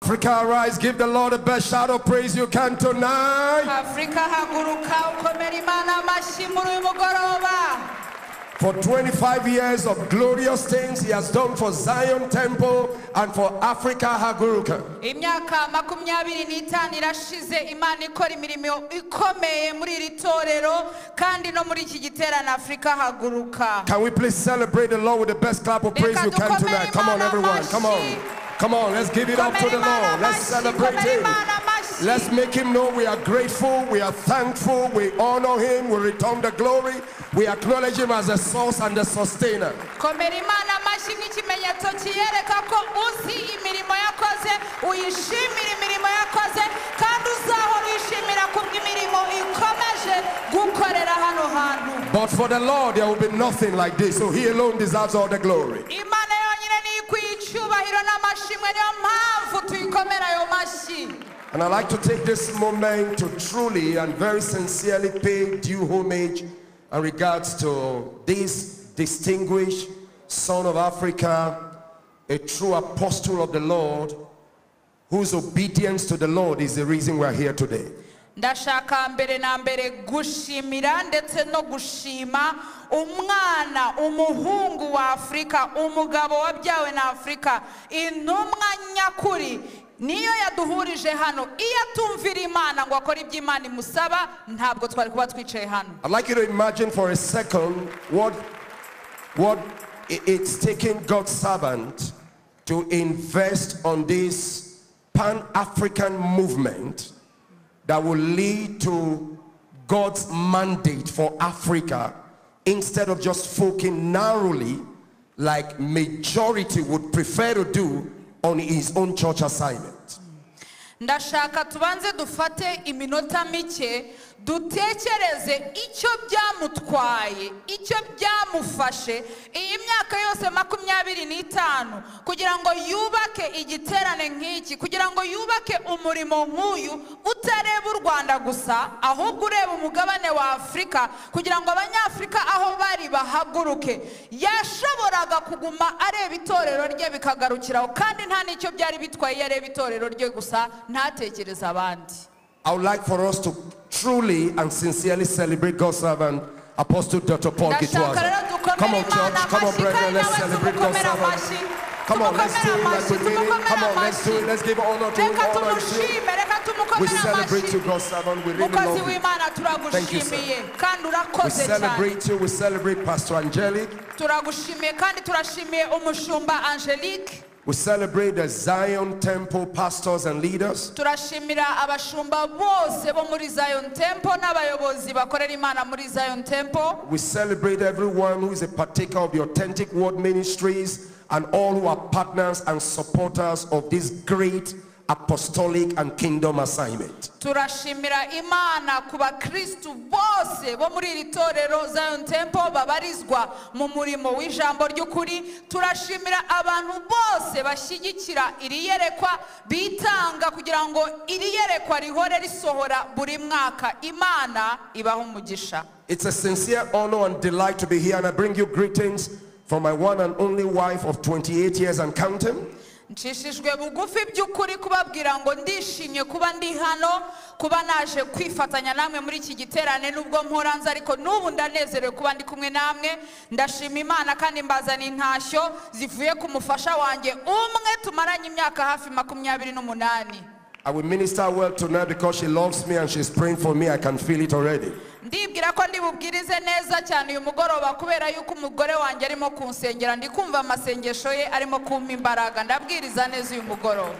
Africa, arise, give the Lord the best shout of praise you can tonight. Afurika haguruka ukomera Imana amashyi muri uyu mugoroba. For 25 years of glorious things he has done for Zion Temple and for Africa Haguruka. Imyaka 25 irashize Imana ikora imirimo ikomeye muri iri torero kandi no muri iki giterane Afurika haguruka. Can we please celebrate the Lord with the best clap of praise you can tonight? Come on, everyone. Come on. Come on, let's give it up to the Lord. Let's celebrate him. Let's make him know we are grateful, we are thankful, we honor him, we return the glory, we acknowledge him as the source and the sustainer. Komera Imana amashyi nk'ikimenyetso kiyereka ko uzi imirimo yakoze, uyishimira imirimo yakoze, kandi uzahora uyishimira kubw'imirimo ikomeje gukorera hano hantu. But for the Lord there will be nothing like this, so he alone deserves all the glory. Imana yonyine niyo ikwiye icyubahiro n'amashimwe, niyo mpamvu tuyikomera ayo mashyi. And I'd like to take this moment to truly and very sincerely pay due homage and regards to this distinguished son of Africa, a true apostle of the Lord, whose obedience to the Lord is the reason we are here today. Ndashaka mbere na mbere gushimira ndetse no gushima umwana umuhungu wa Afurika, umugabo wabyawe na Afurika, intumwa nyakuri niyo yaduhurije hano. Iyo atumvira Imana ngo akore ibyo Imana imusaba, ntabwo twari kuba twicaye hano. I'd like you to imagine for a second what it's taking God's servant to invest on this Pan-African movement that will lead to God's mandate for Africa, instead of just focusing narrowly like majority would prefer to do on his own church assignment. Ndashaka tubanze dufate iminota mike dutekereze icyo byamutwaye, icyo byamufashe iyi myaka yose 25 kugira ngo yubake igiterane nk'iki, kugira ngo yubake umurimo nk'uyu utareba u Rwanda gusa ahubwo ureba umugabane wa Afurika, kugira ngo Abanyafurika aho bari bahaguruke. Yashoboraga kuguma areba itorero rye bikagarukiraho, kandi nta n'icyo byari bitwaye iyo areba itorero rye gusa ntatekereza abandi. I would like for us to truly and sincerely celebrate God's servant, Apostle Dr. Paul Gitwaza. Come on, church. Come on, brethren. Let's celebrate God's servant. Come on, let's do it like we mean it. Come on, let's do it. Let's give honor to him. Honor is due. We celebrate you, God's servant. We really love you. Thank you, sir. We celebrate you. We celebrate Pastor Angelique. We celebrate the Zion Temple pastors and leaders. Turashimira abashumba bose bo muri Zion Temple n'abayobozi bakorera Imana muri Zion Temple. We celebrate everyone who is a partaker of the Authentic Word Ministries and all who are partners and supporters of this great apostolic and kingdom assignment. Turashimira Imana ku bakristu bose bo muri iri torero Zion Temple babarizwa mu murimo w'ijambo ry'ukuri. Turashimira abantu bose bashyigikira iri yerekwa, bitanga kugira ngo iri yerekwa rihore risohora buri mwaka. Imana ibahe umugisha. It's a sincere honor and delight to be here, and I bring you greetings from my one and only wife of 28 years and counting. Nshishijwe bugufi by'ukuri kubabwira ngo ndishimye kuba ndi hano, kuba naje kwifatanya namwe muri iki giterane nubwo mporanze, ariko n'ubu ndanezerewe kuba ndi kumwe namwe. Ndashima Imana kandi mbazana intashyo zivuye ku mufasha wanjye umwe tumaranye imyaka hafi 28. I will minister well tonight because she loves me and she's praying for me. I can feel it already. Ndibwira ko ndibubwirize neza cyane uyu mugoroba kubera yuko umugore wanjye arimo kunsengera, ndi kumva amasengesho ye arimo kumpa imbaraga. Ndabwiriza neza uyu mugoroba.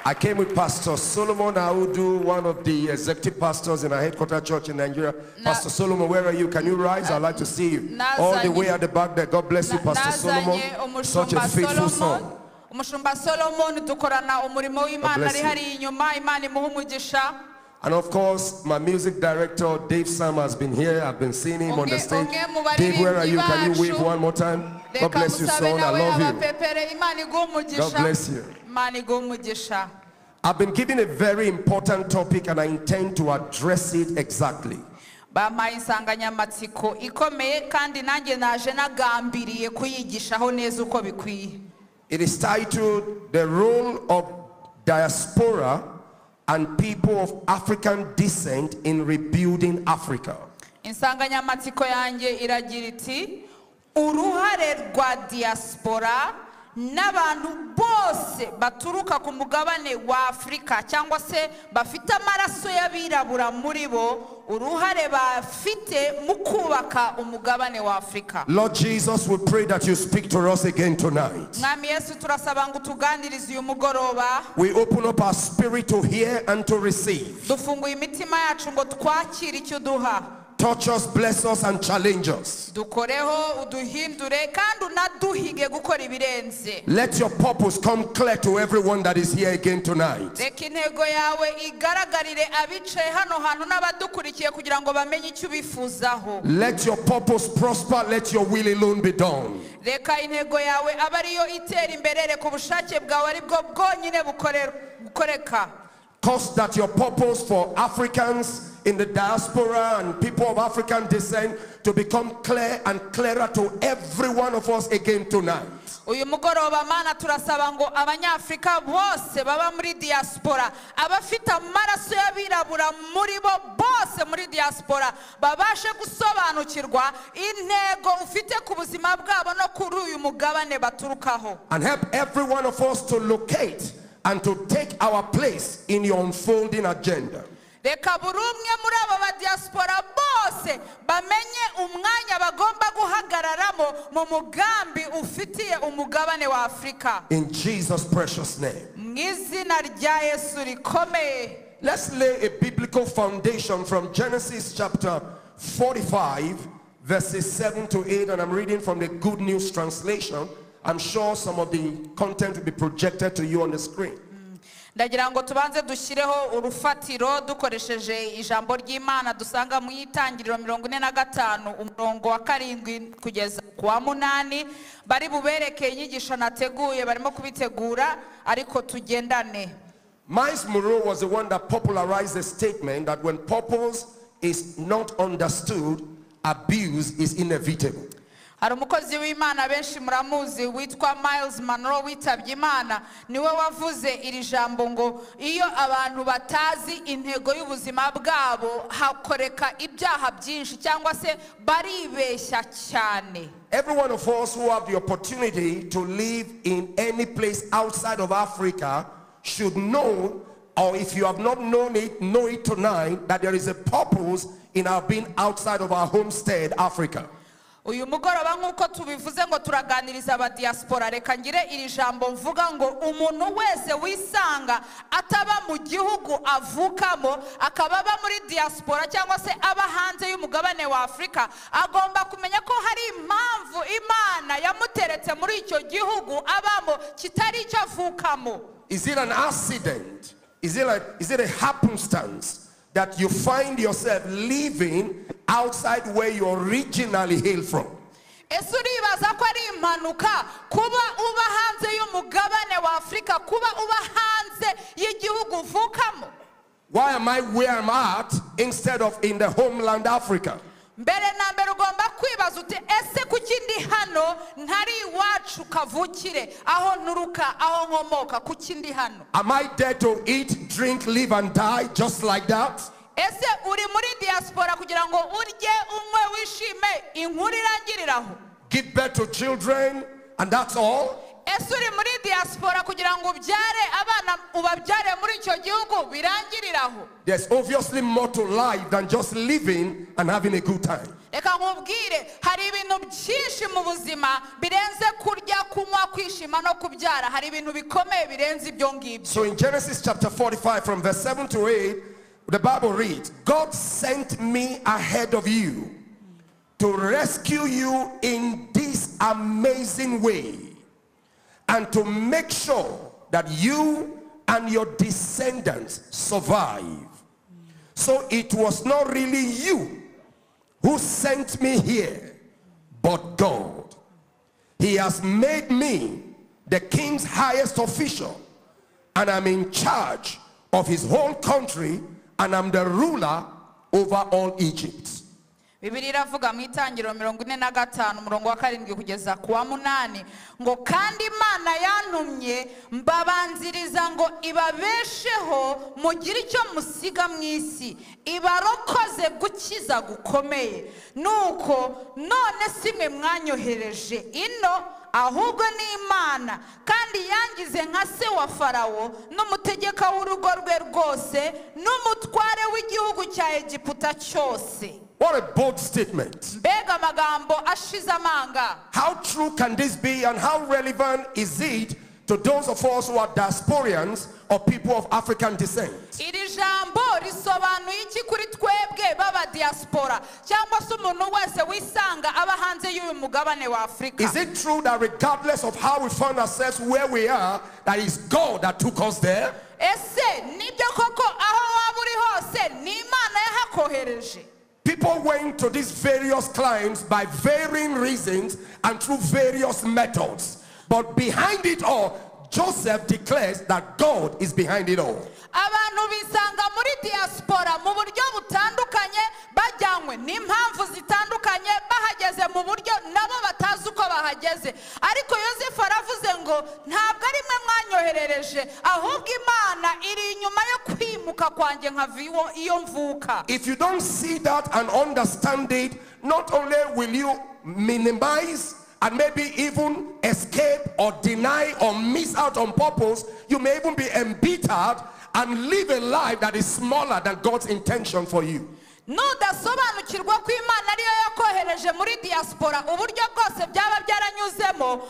I came with Pastor Solomon Audu, one of the executive pastors in our headquarters church in Nigeria. Pastor Solomon, where are you? Can you rise? I'd like to see you. All the way at the back there. God bless you, Pastor Solomon. Such a faithful son. Umushumba Solomon dukorana umurimo w'Imana ari hari inyuma. Imana imuhe umugisha. And of course, my music director, Dave Sam, has been here. I've been seeing him on the stage. Dave, where are you? Can you wave one more time? God bless you, son. I love you. God bless you. I've been given a very important topic and I intend to address it exactly. Bampaye insanganyamatsiko ikomeye kandi nanjye naje nagambiriye kuyigishaho neza uko bikwiye. It is titled, The Role of diaspora and people of African descent in rebuilding Africa. Insanganyamatsiko yanjye iragira iti uruhare rwa diaspora n'abantu bose baturuka ku mugabane wa Afurika cyangwa se bafite amaraso y'abirabura muri bo, uruhare bafite mu kubaka umugabane wa Afurika. Lord Jesus, we pray that you speak to us again tonight. Mwami Yesu, turasaba ngo utuganirize uyu mugoroba. We open up our spirit to hear and to receive. Dufunguye imitima yacu ngo twakire icyo uduha. Touch us, bless us, and challenge us. Dukoreho, uduhindure, kandi unaduhige gukora ibirenze. Let your purpose come clear to everyone that is here again tonight. Reka intego yawe igaragarire abicaye hano hantu n'abadukurikiye kugira ngo bamenye icyo ubifuzaho. Let your purpose prosper. Let your will alone be done. Reka intego yawe abe ariyo itera imbere, reka ubushake bwawe ari bwo bwonyine bukoreka. Cause that your purpose for Africans in the diaspora and people of African descent to become clear and clearer to every one of us again tonight. Uyu mugoroba Mana, turasaba ngo abanyafurika bose baba muri diaspora, abafite amaraso y'abirabura muri bo bose muri diaspora, babashe gusobanukirwa intego ufite ku buzima bwabo no kuri uyu mugabane baturukaho. And help every one of us to locate and to take our place in your unfolding agenda. Reka buri umwe muri aba ba diaspora bose bamenye umwanya bagomba guhagararamo mu mugambi ufitiye umugabane wa Afurika. In Jesus' precious name. Mu izina rya Yesu rikomeye. Let's lay a biblical foundation from Genesis chapter 45, verses 7 to 8, and I'm reading from the Good News translation. I'm sure some of the content will be projected to you on the screen. Ndagira ngo tubanze dushyireho urufatiro dukoresheje ijambo ry'Imana dusanga mu Itangiriro 45 umurongo wa 7 kugeza ku wa 8. Bari bubereke inyigisho nateguye, barimo kubitegura, ariko tugendane. Miles Monroe was the one that popularized the statement that when purpose is not understood, abuse is inevitable. Hari umukozi w'Imana benshi muramuzi witwa Miles Monroe witabye Imana, niwe wavuze iri jambo ngo iyo abantu batazi intego y'ubuzima bwabo hakoreka ibyaha byinshi cyangwa se baribeshya cyane. Every one of us who have the opportunity to live in any place outside of Africa should know, or if you have not known it, know it tonight, that there is a purpose in our being outside of our homestead, Africa. Uyu mugoroba nk'uko tubivuze ngo turaganiriza aba diaspora, reka ngire iri jambo mvuga ngo umuntu wese wisanga ataba mu gihugu avukamo akaba aba muri diaspora cyangwa se aba hanze y'umugabane wa Afurika, agomba kumenya ko hari impamvu Imana yamuteretse muri icyo gihugu abamo kitari icyo avukamo. Is it an accident? Is it a happenstance that you find yourself living outside where you originally hail from? Ese uribaza ko ari impanuka kuba uba hanze y'umugabane wa Afurika, kuba uba hanze y'igihugu uvukamo? Why am I where I'm at instead of in the homeland Africa? Mbere na mbere ugomba kwibaza uti ese kuki ndi hano ntari iwacu kavukire, aho nturuka, aho nkomoka, kuki ndi hano? Am I there to eat, drink, live and die just like that? Ese uri muri diaspora kugira ngo urye, unywe, wishime, inkuru irangiriraho? Give birth to children and that's all? Ese uri muri diaspora kugira ngo ubyare abana ubabyare muri icyo gihugu birangiriraho? There's obviously more to life than just living and having a good time. Reka nkubwire, hari ibintu byinshi mu buzima birenze kurya, kunywa, kwishima no kubyara. Hari ibintu bikomeye birenze ibyo ngibyo. So in Genesis chapter 45 from verse 7 to 8, the Bible reads, God sent me ahead of you to rescue you in this amazing way and to make sure that you and your descendants survive. So it was not really you who sent me here, but God. He has made me the king's highest official, and I'm in charge of his whole country, and I'm the ruler over all Egypt. Bibiliya iravuga mu Itangiriro 45 umurongo wa 7 kugeza ku wa 8 ngo kandi Imana yantumye mbabanziriza ngo ibabesheho mugire icyo musiga mu isi, ibarokoze gukiza gukomeye. Nuko none simwe mwanyohereje ino, ahubwo ni Imana, kandi yangize nka se wa Farawo n'umutegeka w'urugo rwe rwose n'umutware w'igihugu cya Egiputa cyose. What a bold statement. Mbega amagambo ashize amanga. How true can this be, and how relevant is it to those of us who are diasporians or people of African descent? Iri jambo risobanuye iki kuri twebwe baba diaspora cyangwa se umuntu wese wisanga aba hanze y'uyu mugabane wa Afurika? Is it true that regardless of how we find ourselves where we are, that it's God that took us there? Ese nibyo koko aho waba uri hose ni Imana yahakohereje? People went to these various climes by varying reasons and through various methods. But behind it all, Joseph declares that God is behind it all. Abantu bisanga muri diaspora mu buryo butandukanye, bajyanywe n'impamvu zitandukanye, bahageze mu buryo nabo batazi uko bahageze. Ariko Yosefu aravuze ngo ntabwo ari mwe mwanyoherereje, ahubwo Imana iri inyuma yo kwimuka kwanjye nkava iyo mvuka. If you don't see that and understand it, not only will you minimize and maybe even escape or deny or miss out on purpose, you may even be embittered and live a life that is smaller than God's intention for you. Nudasobanukirwa ko Imana ariyo yakohereje muri diaspora, uburyo bwose byaba byaranyuzemo,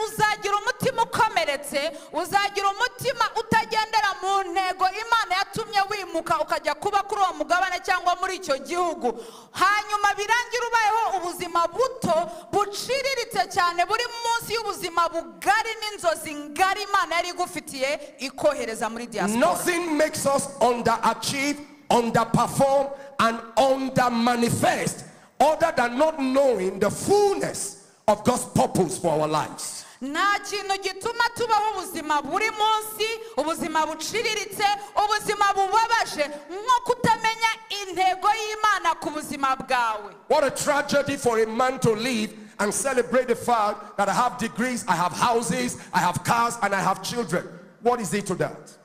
uzagira umutima ukomeretse, uzagira umutima utagendera mu ntego Imana yatumye wimuka ukajya kuba kuri uwo mugabane cyangwa muri icyo gihugu. Hanyuma birangira ubayeho ubuzima buto buciriritse cyane, buri munsi y'ubuzima bugari n'inzozi ngari Imana yari igufitiye ikohereza muri diaspora. Nothing makes us underachieve, underperform, and undermanifest other than not knowing the fullness of God's purpose for our lives. Nta kintu gituma tubaho ubuzima buri munsi, ubuzima buciriritse, ubuzima bubabaje, nko kutamenya intego y'Imana ku buzima bwawe. What a tragedy for a man to live and celebrate the fact that I have degrees, I have houses, I have cars, and I have children. What is it to that?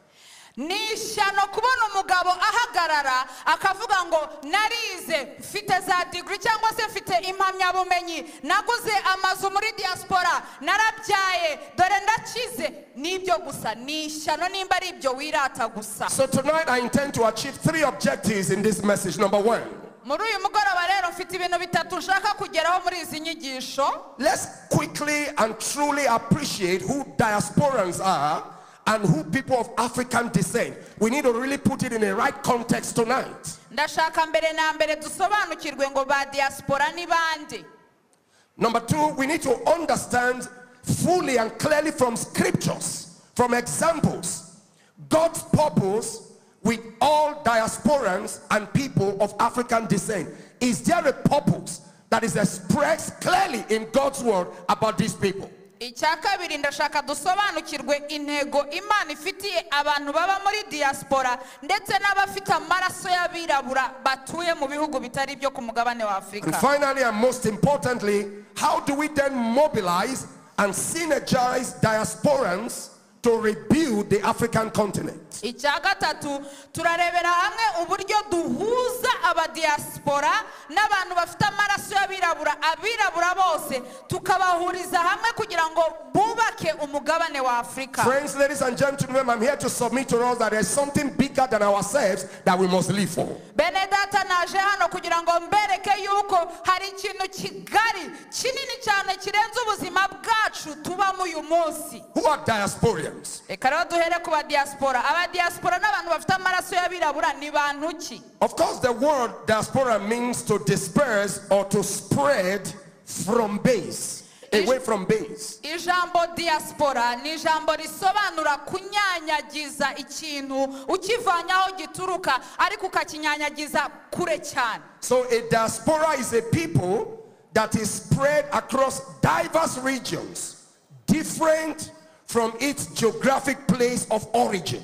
Ni ishyano kubona umugabo ahagarara akavuga ngo narize, mfite za degree cyangwa se mfite impamyabumenyi, naguze amazu muri diaspora, narabyaye, dore ndakize. Nibyo gusa, ni ishyano nimba ari ibyo wirata gusa. So tonight I intend to achieve three objectives in this message. Number one, muri uyu mugoroba rero mfite ibintu bitatu nshaka kugeraho muri izi nyigisho. Let's quickly and truly appreciate who diasporans are and who people of African descent. We need to really put it in the right context tonight. Ndashaka mbere na mbere dusobanukirwe ngo ba diaspora ni bande. Number two, we need to understand fully and clearly from scriptures, from examples, God's purpose with all diasporans and people of African descent. Is there a purpose that is expressed clearly in God's word about these people? Icya kabiri, ndashaka dusobanukirwe intego Imana ifitiye abantu baba muri diaspora ndetse n'abafite amaraso y'abirabura batuye mu bihugu bitari ibyo ku mugabane wa Afurika. And finally, and most importantly, how do we then mobilize and synergize diasporans to rebuild the African continent? Icya gatatu, turarebera hamwe uburyo duhuza abadiaspora n'abantu bafite amaraso y'abirabura, abirabura bose tukabahuriza hamwe kugira ngo bubake umugabane wa Afurika. Friends, ladies and gentlemen, I'm here to submit to us that there's something bigger than ourselves that we must live for. Bene data, naje hano kugira ngo mbereke yuko hari ikintu kigari kinini cyane kirenze ubuzima bwacu tubamo uyu munsi. Who are diasporians? Reka rero duhere ku badiaspora. Abadiaspora n'abantu bafite amaraso y'abirabura ni bantu ki? Of course, the word diaspora means to disperse or to spread from base, away from base. Ijambo diaspora ni ijambo risobanura kunyanyagiza ikintu ukivanye aho gituruka ariko ukakinyanyagiza kure cyane. So a diaspora is a people that is spread across diverse regions, different from its geographic place of origin.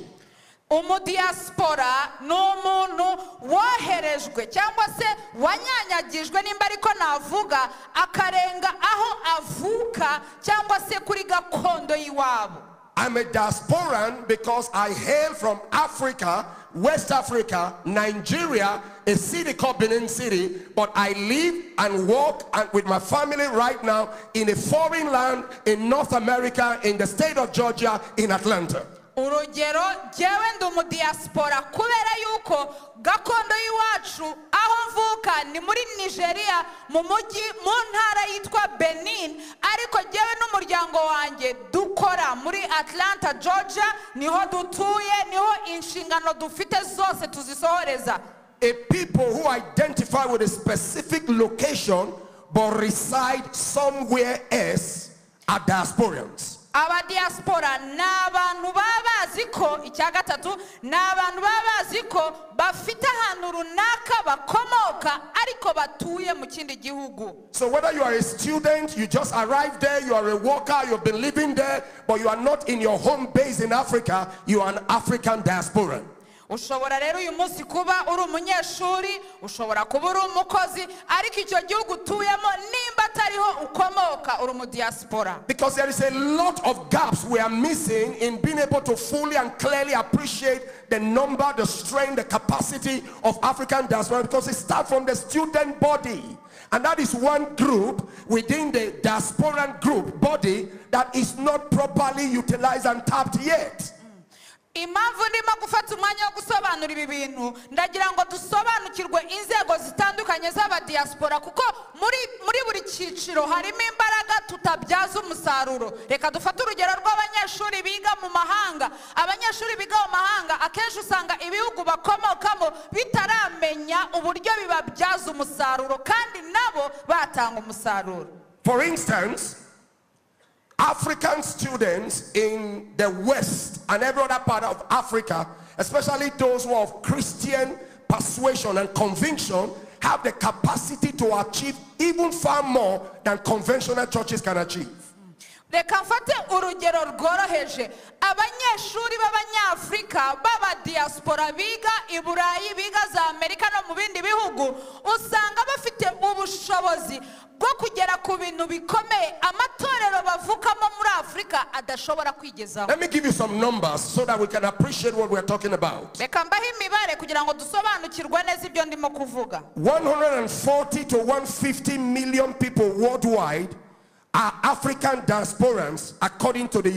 Umudiyasipora ni umuntu woherejwe cyangwa se wanyanyagijwe nimba ariko navuga akarenga aho avuka cyangwa se kuri gakondo y'iwabo. I'm a diasporan because I hail from Africa, West Africa, Nigeria, a city called Benin City, but I live and work and with my family right now in a foreign land in North America, in the state of Georgia, in Atlanta. Urugero jyewe ndi umudiyasipora kubera yuko gakondo y'iwacu aho mvuka ni muri Nigeria mu mujyi mu ntara yitwa Benin, ariko jyewe n'umuryango wanjye dukora muri Atlanta, Georgia, niho dutuye, niho inshingano dufite zose tuzisohoreza. A people who identify with a specific location but reside somewhere else are diasporians. Abadiaspora ni abantu baba bazi ko icya gatatu ni abantu baba bazi ko bafite ahantu runaka bakomoka ariko batuye mu kindi gihugu. So whether you are a student, you just arrived there, you are a worker, you've been living there, but you are not in your home base in Africa, you are an African diasporan. Ushobora rero uyu munsi kuba uri umunyeshuri, ushobora kuba uri umukozi, ariko icyo gihugu utuyemo nimba atariho ukomoka uri umudiyasipora. Because there is a lot of gaps we are missing in being able to fully and clearly appreciate the number, the strength, the capacity of African diaspora, because it starts from the student body. And that is one group within the diasporan group body that is not properly utilized and tapped yet. Impamvu ndimo gufata umwanya wo gusobanura ibi bintu, ndagira ngo dusobanukirwe inzego zitandukanye z'abadiaspora, kuko muri buri cyiciro harimo imbaraga tutabyaza umusaruro. Reka dufate urugero rw'abanyeshuri biga mu mahanga. Abanyeshuri biga mu mahanga akenshi usanga ibihugu bakomokamo bitaramenya uburyo bibabyaza umusaruro, kandi nabo batanga umusaruro. For instance, African students in the West and every other part of Africa, especially those who are of Christian persuasion and conviction, have the capacity to achieve even far more than conventional churches can achieve. Reka mfate urugero rworoheje. Abanyeshuri b'abanyafurika b'abadiaspora biga i Burayi, biga za Amerika no mu bindi bihugu, usanga bafite ubushobozi bwo kugera ku bintu bikomeye amatorero bavukamo muri Afurika adashobora kwigezaho. Let me give you some numbers so that we can appreciate what we are talking about. Reka mbahe imibare kugira ngo dusobanukirwe neza ibyo ndimo kuvuga. 140 to 150 million people worldwide are African diasporans, according to the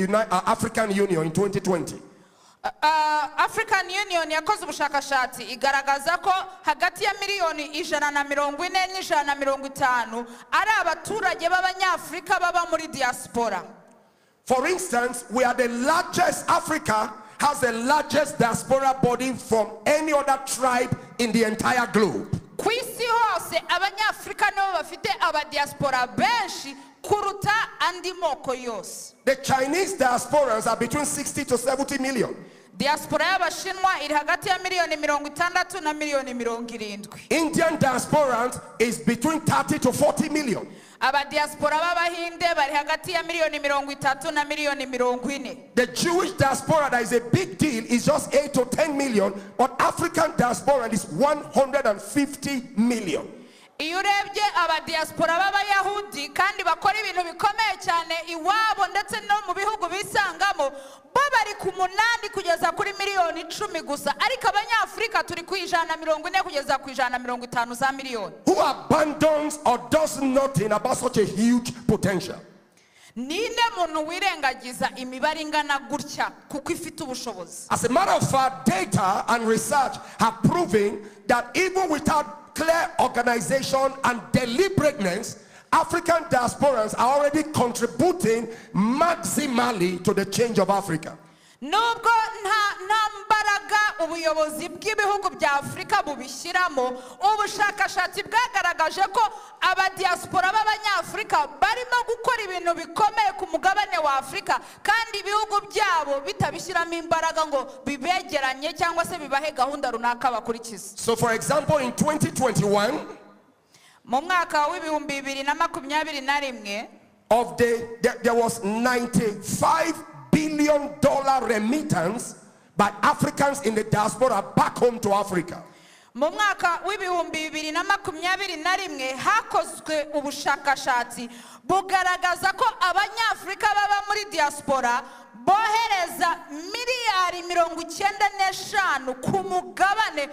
African Union in 2020. African Union yakoze ubushakashatsi igaragaza ko hagati ya miliyoni 140 na 150 ari abaturage b'abanyafurika baba muri diaspora. For instance, we are the largest, Africa has the largest diaspora body from any other tribe in the entire globe. Ku isi hose abanyafurika nibo bafite abadiaspora benshi kuruta andi moko yose. The Chinese diasporans are between 60 to 70 million. Diaspora y'Abashinwa iri hagati ya miliyoni 60 na miliyoni 70. Indian diasporans is between 30 to 40 million. Abadiaspora b'Abahinde bari hagati ya miliyoni 30 na miliyoni 40. The Jewish diaspora, that is a big deal, is just 8 to 10 million, but African diaspora is 150 million. Iyo urebye abadiaspora b'Abayahudi kandi bakora ibintu bikomeye cyane iwabo ndetse no mu bihugu bisangamo, bo bari ku 8 kugeza kuri miliyoni 10 gusa, ariko abanyafurika turi ku 140 kugeza ku 150 za miliyoni. Who abandons or does nothing about such a huge potential? Ninde muntu wirengagiza imibare ingana gutya kuko ifite ubushobozi? As a matter of fact, data and research have proven that even without clear organization and deliberateness, African diasporans are already contributing maximally to the change of Africa. Nubwo nta mbaraga ubuyobozi bw'ibihugu bya Afurika bubishyiramo, ubushakashatsi bwagaragaje ko abadiaspora b'abanyafurika barimo gukora ibintu bikomeye ku mugabane wa Afurika, kandi ibihugu byabo bitabishyiramo imbaraga ngo bibegeranye cyangwa se bibahe gahunda runaka bakurikiza. So for example, in 2021, mu mwaka w'ibihumbi bibiri na makumyabiri na rimwe, of there was $95 billion remittance by Africans in the diaspora back home to Africa. Mu mwaka w'2021 hakozwe ubushakashatsi bugaragaza ko Abanyafurika baba muri diaspora bohereza miliyari 95 ku mugabane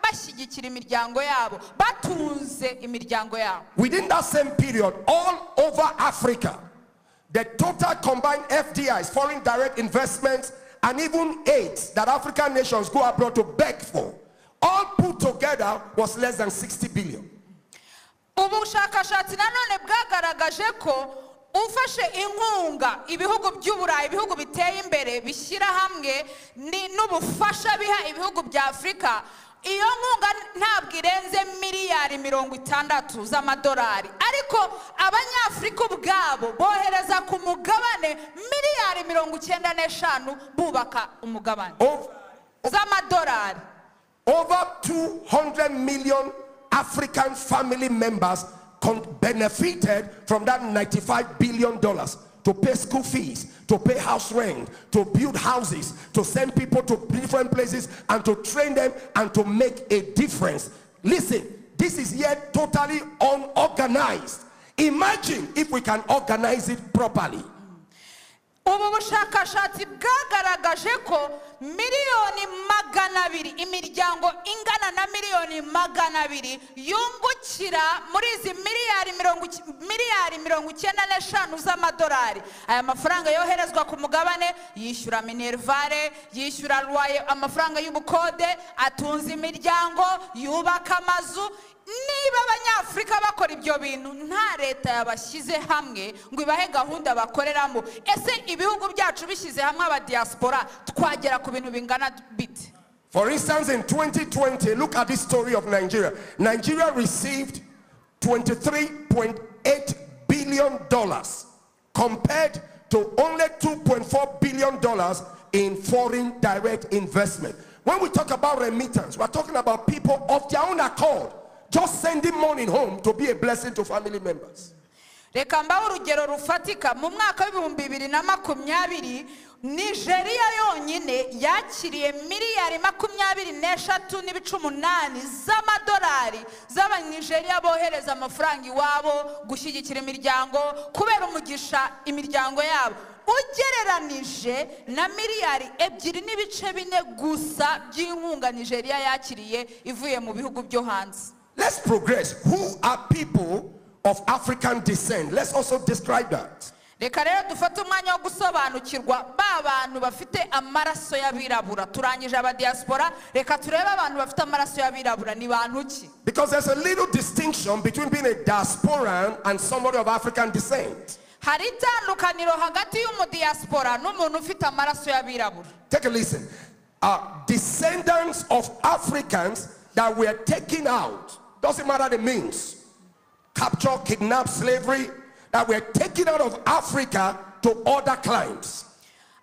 bashyigikira imiryango yabo, batunze imiryango yabo. Within that same period, all over Africa, the total combined FDIs, foreign direct investments, and even aids that African nations go abroad to beg for, all put together was less than 60 billion. Ubushakashatsi nanone bwagaragaje ko ufashe inkunga ibihugu by'Uburayi, ibihugu biteye imbere bishyira hamwe n'ubufasha biha ibihugu bya Afurika, iyo nkunga ntabwo irenze miliyari 60 z'amadolari, ariko Abanyafurika ubwabo bohereza ku mugabane miliyari 95 bubaka umugabane z'amadolari. Over 200 million African family members benefited from that $95 billion to pay school fees, to pay house rent, to build houses, to send people to different places and to train them and to make a difference. Listen, this is yet totally unorganized. Imagine if we can organize it properly. Ubu bushakashatsi bwagaragaje ko miliyoni 200, imiryango ingana na miliyoni 200 yungukira muri izi miliyari 95 z'amadolari. Aya mafaranga yoherezwa ku mugabane yishyura minerval, yishyura loyer, amafaranga y'ubukode, atunze imiryango, yubaka amazu. Niba Abanyafurika bakora ibyo bintu nta leta yabashyize hamwe ngo ibahe gahunda bakoreramo, ese ibihugu byacu bishyize hamwe abadiaspora twagera ku bintu bingana bite? For instance, in 2020, look at this story of Nigeria. Nigeria received $23.8 billion compared to only $2.4 billion in foreign direct investment. When we talk about remittance, we're talking about people of their own accord just sending money home to be a blessing to family members. Reka mbahe urugero rufatika. Mu mwaka w'2020, Nigeria yonyine yakiriye miliyari 23.8 z'amadolari z'Abanigeriya bohereza amafaranga iwabo gushyigikira imiryango, kubera umugisha imiryango yabo, ugereranije na miliyari 2.4 gusa by'inkunga Nigeria yakiriye ivuye mu bihugu byo hanze. Let's progress. Who are people of African descent? Let's also describe that. Reka rero dufate umwanya wo gusobanukirwa ba bantu bafite amaraso y'abirabura. Turangije abadiaspora, reka turebe abantu bafite amaraso y'abirabura ni bantu ki. Because there's a little distinction between being a diasporan and somebody of African descent. Hari itandukaniro hagati y'umudiaspora n'umuntu ufite amaraso y'abirabura. Take a listen. Descendants of Africans that were taken out, doesn't matter the means, capture, kidnap, slavery, that were taken out of Africa to other climes.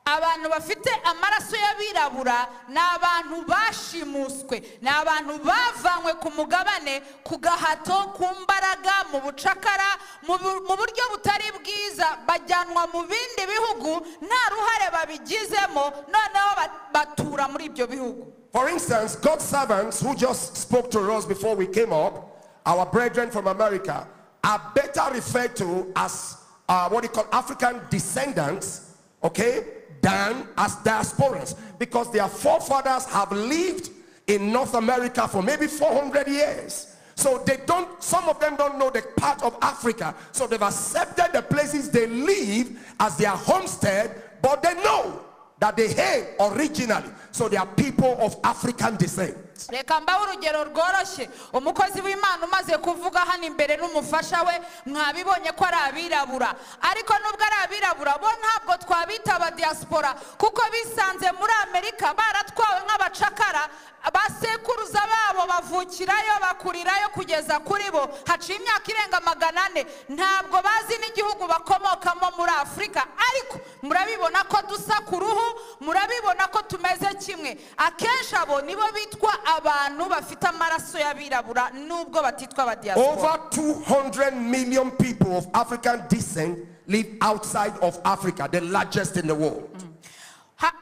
Abantu bafite amaraso y'abirabura ni abantu bashimuswe, ni abantu bavanywe ku mugabane ku gahato, ku mbaraga, mu bucakara, mu buryo butari bwiza, bajyanwa mu bindi bihugu nta ruhare babigizemo, noneho batura muri ibyo bihugu. For instance, God's servants who just spoke to us before we came up, our brethren from America, are better referred to as what you call African descendants, okay, than as diasporans, because their forefathers have lived in North America for maybe 400 years. So they don't, some of them don't know the part of Africa. So they've accepted the places they live as their homestead, but they know that they hail originally. So they are people of African descent. Reka mbahe urugero rworoshye. Umukozi w'Imana umaze kuvuga hano imbere n'umufasha we, mwabibonye ko ari abirabura, ariko nubwo ari abirabura, bo ntabwo twabita abadiaspora kuko bisanze muri Amerika baratwawe nk'abacakara. Basekuruza babo bavukirayo, bakurirayo, kugeza kuri bo haciye imyaka irenga 400. Ntabwo bazi n'igihugu bakomokamo muri Afurika, ariko murabibona ko dusa ku ruhu, murabibona ko tumeze kimwe. Akenshi abo nibo bitwa abantu bafite amaraso y'abirabura nubwo batitwa abadiaspora. Over 200 million people of African descent live outside of Africa, the largest in the world.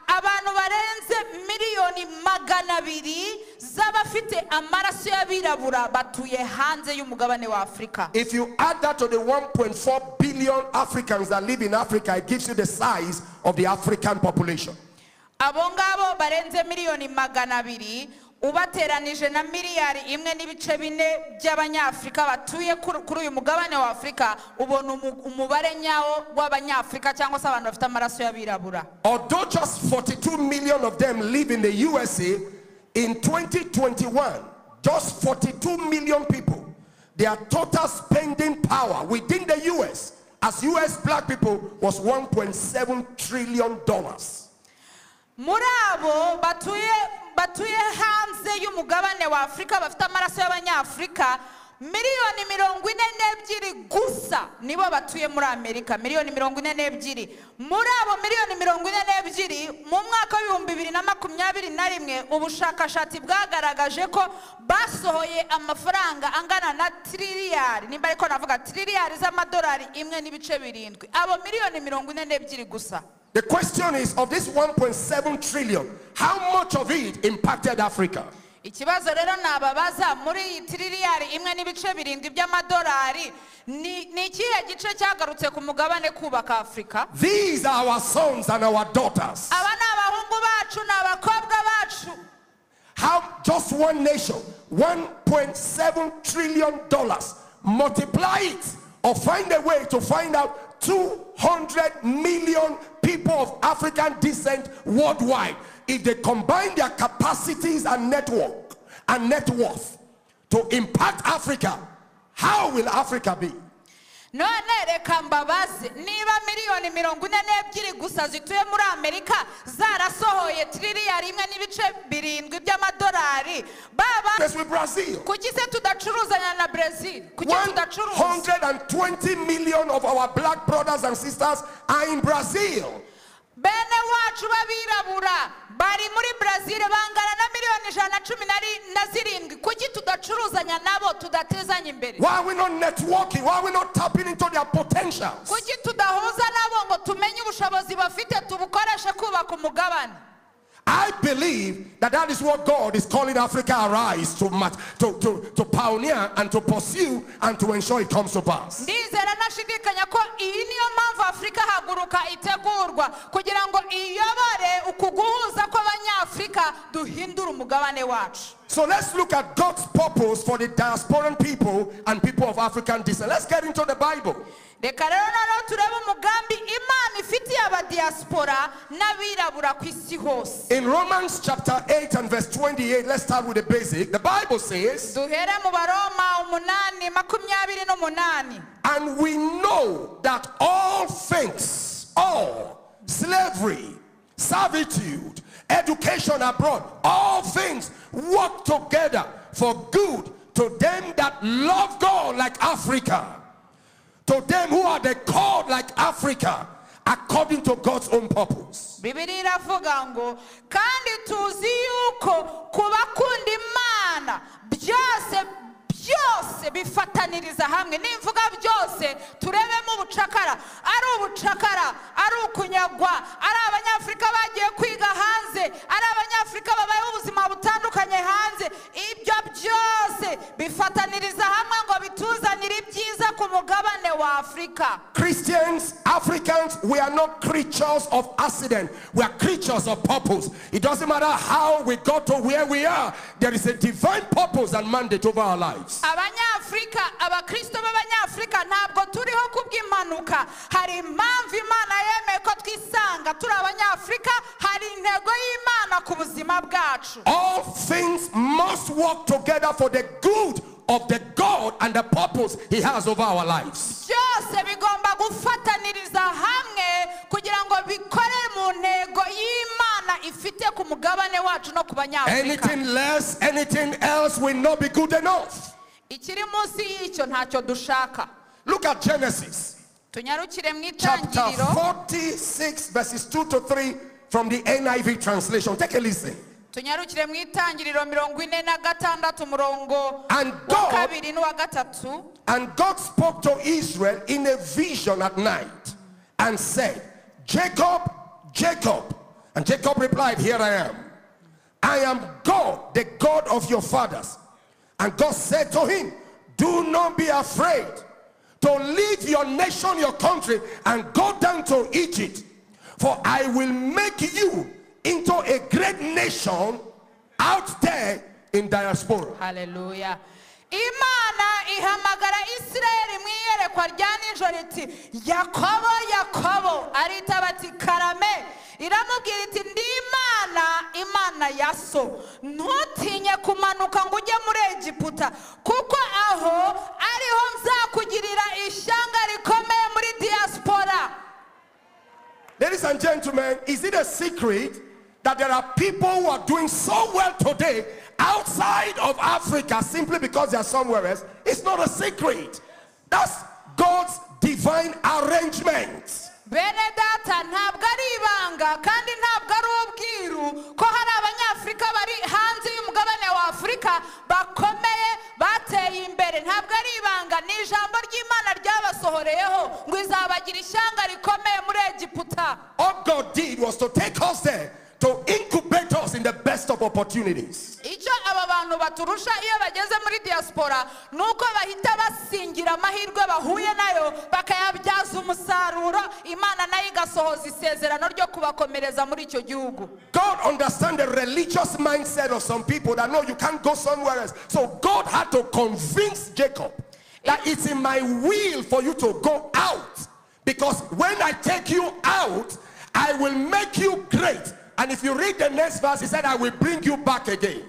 Abantu barenze miliyoni 200 z'abafite amaraso y'abirabura batuye hanze y'umugabane wa Afrika. If you add that to the 1.4 billion Africans that live in Africa, it gives you the size of the African population. Abo ngabo barenze miliyoni 200 ubateranije na miliyari 1.4 by'abanyafrika batuye kuri uyu mugabane wa Afrika, ubona umubare nyawo w'abanyafrika cyangwa se abantu bafite amaraso y'abirabura. Although just 42 million of them live in the USA, in 2021, just 42 million people, their total spending power within the US as US black people was $1.7 trillion. Muri abo batuye hanze y'umugabane wa Afrika bafite amaraso y'abanyafrika, miliyoni 42 gusa nibo batuye muri Amerika, miliyoni 42. Muri abo miliyoni 42 mu mwaka wa 2021 ubushakashatsi bwagaragaje ko basohoye amafaranga angana na triliyari, nimba ariko navuga triliyari z'amadolari 1.7. Abo miliyoni 42 gusa. The question is, of this 1.7 trillion, how much of it impacted Africa? Ikibazo rero nababaza, muri iyi triliyari 1.7 by'amadolari ni ikihe gice cyagarutse ku mugabane kubaka Afrika? These are our sons and our daughters. Aba ni abahungu bacu n'abakobwa bacu. How just one nation, $1.7 trillion, multiply it or find a way to find out 200 million people of African descent worldwide. If they combine their capacities and network and net worth to impact Africa, how will Africa be? None reka mbabaze, niba miliyoni 42 gusa zituye muri Amerika zarasohoye triliyari 1.7 by'amadolari, baba with Brazil, kuki se tudacuruzanya na Brazil? Kuki tudacuruza? 120 million of our black brothers and sisters are in Brazil. Bene wacu b'abirabura bari muri Brazil bangana na miliyoni 117. Kuki tudacuruzanya nabo, tudatezanya imbere? Why are we not networking? Why are we not tapping into their potentials? Kuki tudahuza nabo ngo tumenye ubushobozi bafite tubukoreshe kubaka umugabane? I believe that that is what God is calling Africa Arise to pioneer and to pursue and to ensure it comes to pass. Ndizera nashidikanya ko iyi niyo mpamvu Afrika haguruka itegurwa, kugira ngo iyobore ukuguhuza kw'abanyafrika duhindure umugabane wacu. So let's look at God's purpose for the diasporan people and people of African descent. Let's get into the Bible. Reka rero noneho turebe umugambi Imana ifitiye abadiaspora n'abirabura ku isi hose. In Romans chapter 8 and verse 28, let's start with the basic. The Bible says, duhere mu Baroma 8:28. And we know that all things, all slavery, servitude, education abroad, all things work together for good to them that love God like Africa, to them who are the called like Africa, according to God's own purpose. Bibiliya iravuga ngo kandi tuzi yuko kubakunda Imana byose byose bifataniriza hamwe. Nimvuga byose turebemo ubucakara, ari ubucakara, ari ukunyagwa, ari abanyafrika bagiye kwiga hanze, ari abanyafrika babayeho ubuzima butandukanye hanze, ibyo byose bifataniriza hamwe ngo bituzanire ibyiza ku mugabane wa Afrika. Christians, Africans, we are not creatures of accident. We are creatures of purpose. It doesn't matter how we got to where we are. There is a divine purpose and mandate over our lives. Abanyafrika, abakristo b'abanyafrika ntabwo turiho kubw'impanuka. Hari impamvu Imana yemeye ko twisanga turi abanyafrika, hari intego y'Imana ku buzima bwacu. All things must work together for the good of the God and the purpose he has over our lives. Byose bigomba gufataniriza hamwe kugira ngo bikore mu ntego y'Imana ifite ku mugabane wacu no ku banyafrika. Anything less, anything else will not be good enough. Ikiri munsi y'icyo ntacyo dushaka. Look at Genesis Tunyarukire mu chapter itangiriro 46 verses 2 to 3 from the NIV translation. Take a listen. Tunyarukire mu itangiriro 46 umurongo And wa God kabiri n'uwa gatatu. And God spoke to Israel in a vision at night and said, Jacob, Jacob. And Jacob replied, here I am. I am God, the God of your fathers. And God said to him, do not be afraid to leave your nation, your country, and go down to Egypt. For I will make you into a great nation out there in diaspora. Hallelujah. Imana ihamagara Isirayeli mu iyerekwa rya nijoro iti Yakobo, Yakobo. Aritaba ati karame. Iramubwira iti ndi Imana, Imana ya so. Ntutinye kumanuka ngo ujye muri Egiputa, kuko aho ariho nzakugirira ishyanga rikomeye muri diaspora. Ladies and gentlemen, is it a secret that there are people who are doing so well today outside of Africa simply because they are somewhere else? It's not a secret. That's God's divine arrangement. Bene data, ntabwo ari ibanga kandi ntabwo ari ubwiru ko hari abanyafurika bari hanze y'umugabane wa Afurika bakomeye bateye imbere. Ntabwo ari ibanga, ni ijambo ry'Imana ryabasohoreyeho ngo izabagira ishyanga rikomeye muri Egiputa. All God did was to take us there, to incubate us in the best of opportunities. Icyo aba bantu baturusha iyo bageze muri diaspora nuko bahita basingira amahirwe bahuye nayo bakayabyaza umusaruro, Imana nayo igasohoza isezerano ryo kubakomereza muri icyo gihugu. God understands the religious mindset of some people that no, you can't go somewhere else. So God had to convince Jacob that it's in my will for you to go out, because when I take you out, I will make you great. And if you read the next verse, he said, I will bring you back again.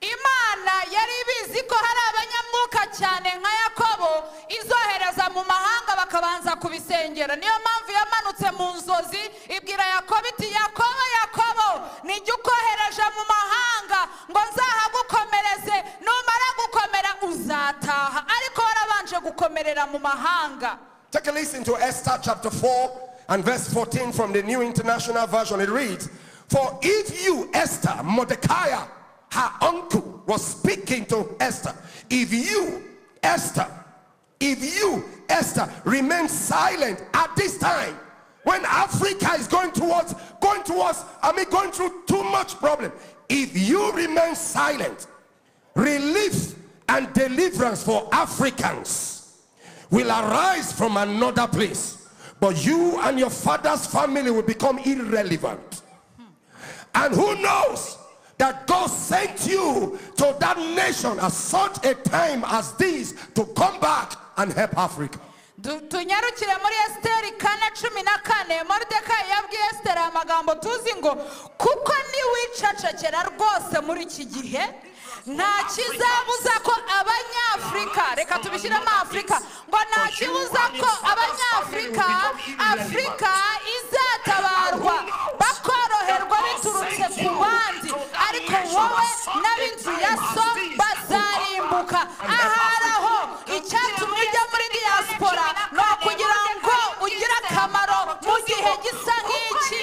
Imana yari ibizi ko hari abanyamwuka cyane nka Yakobo izohereza mu mahanga bakabanza kubisengera. Niyo mpamvu yamanutse mu nzozi ibwira Yakobo iti Yakobo, Yakobo, nijye ukohereje mu mahanga ngo nzahagukomereze, numara gukomera uzataha, ariko warabanje gukomerera mu mahanga. Take a listen to Esther chapter 4 and verse 14 from the New International Version. It reads, for if you, Esther, Mordecai, her uncle, was speaking to Esther, if you, Esther, remain silent at this time, when Africa is going through too much problem, if you remain silent, relief and deliverance for Africans will arise from another place. But you and your father's family will become irrelevant. And who knows that God sent you to that nation at such a time as this to come back and help Africa. Tunyarukire muri Esiteri 4:14. Moridekayi yabwiye Esiteri amagambo tuzi ngo kuko niwicecekera rwose muri iki gihe nta kizabuza ko abanyafurika, reka tubishyiremo Afurika, ngo nta kibuza ko abanyafurika, Afurika izatabarwa bakoroherwa biturutse ku bandi, ariko wowe n'ab'inzu ya so bazarimbuka. Ahari aho icyatumye ujya muri diaspora ni ukugira ngo ugire akamaro mu gihe gisa nk'iki.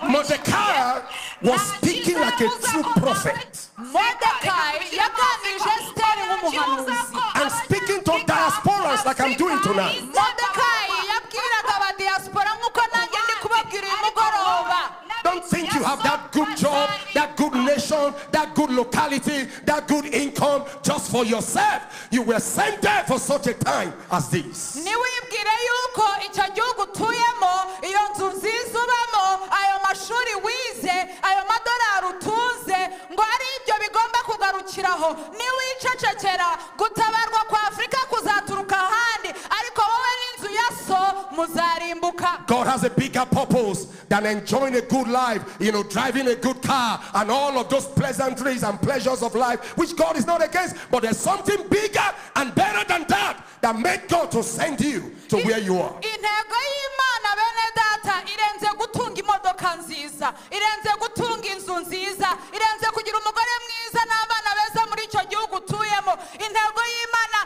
Mordecai was speaking like a true prophet. Mordecai yaganirije Esiteri nk'umuhanuzi. And speaking to diasporans like I'm doing tonight. Mordecai yabwiraga aba diaspora nk'uko nanjye ndi kubabwira uyu mugoroba. Don't think you have that good job, that good nation, that good locality, that good income just for yourself. You were sent there for such a time as this. Niwibwire yuko icyo gihugu utuyemo, iyo nzu nziza ubamo, ayo mashuri wize, ayo madolari utunze, ngo ari ibyo bigomba kugarukiraho. Niwicecekera, gutabarwa kwa Afurika kuzaturuka ahandi, ariko wowe n'inzu ya so muzarimbuka. God has a bigger purpose than enjoying a good life, you know, driving a good car and all of those pleasantries and pleasures of life, which God is not against. But there's something bigger and better than that that made God to send you to where you are. Intego y'Imana bene data irenze gutunga imodoka nziza, irenze gutunga inzu nziza, irenze kugira umugore mwiza n'abana beza muri icyo gihugu utuyemo. Intego y'Imana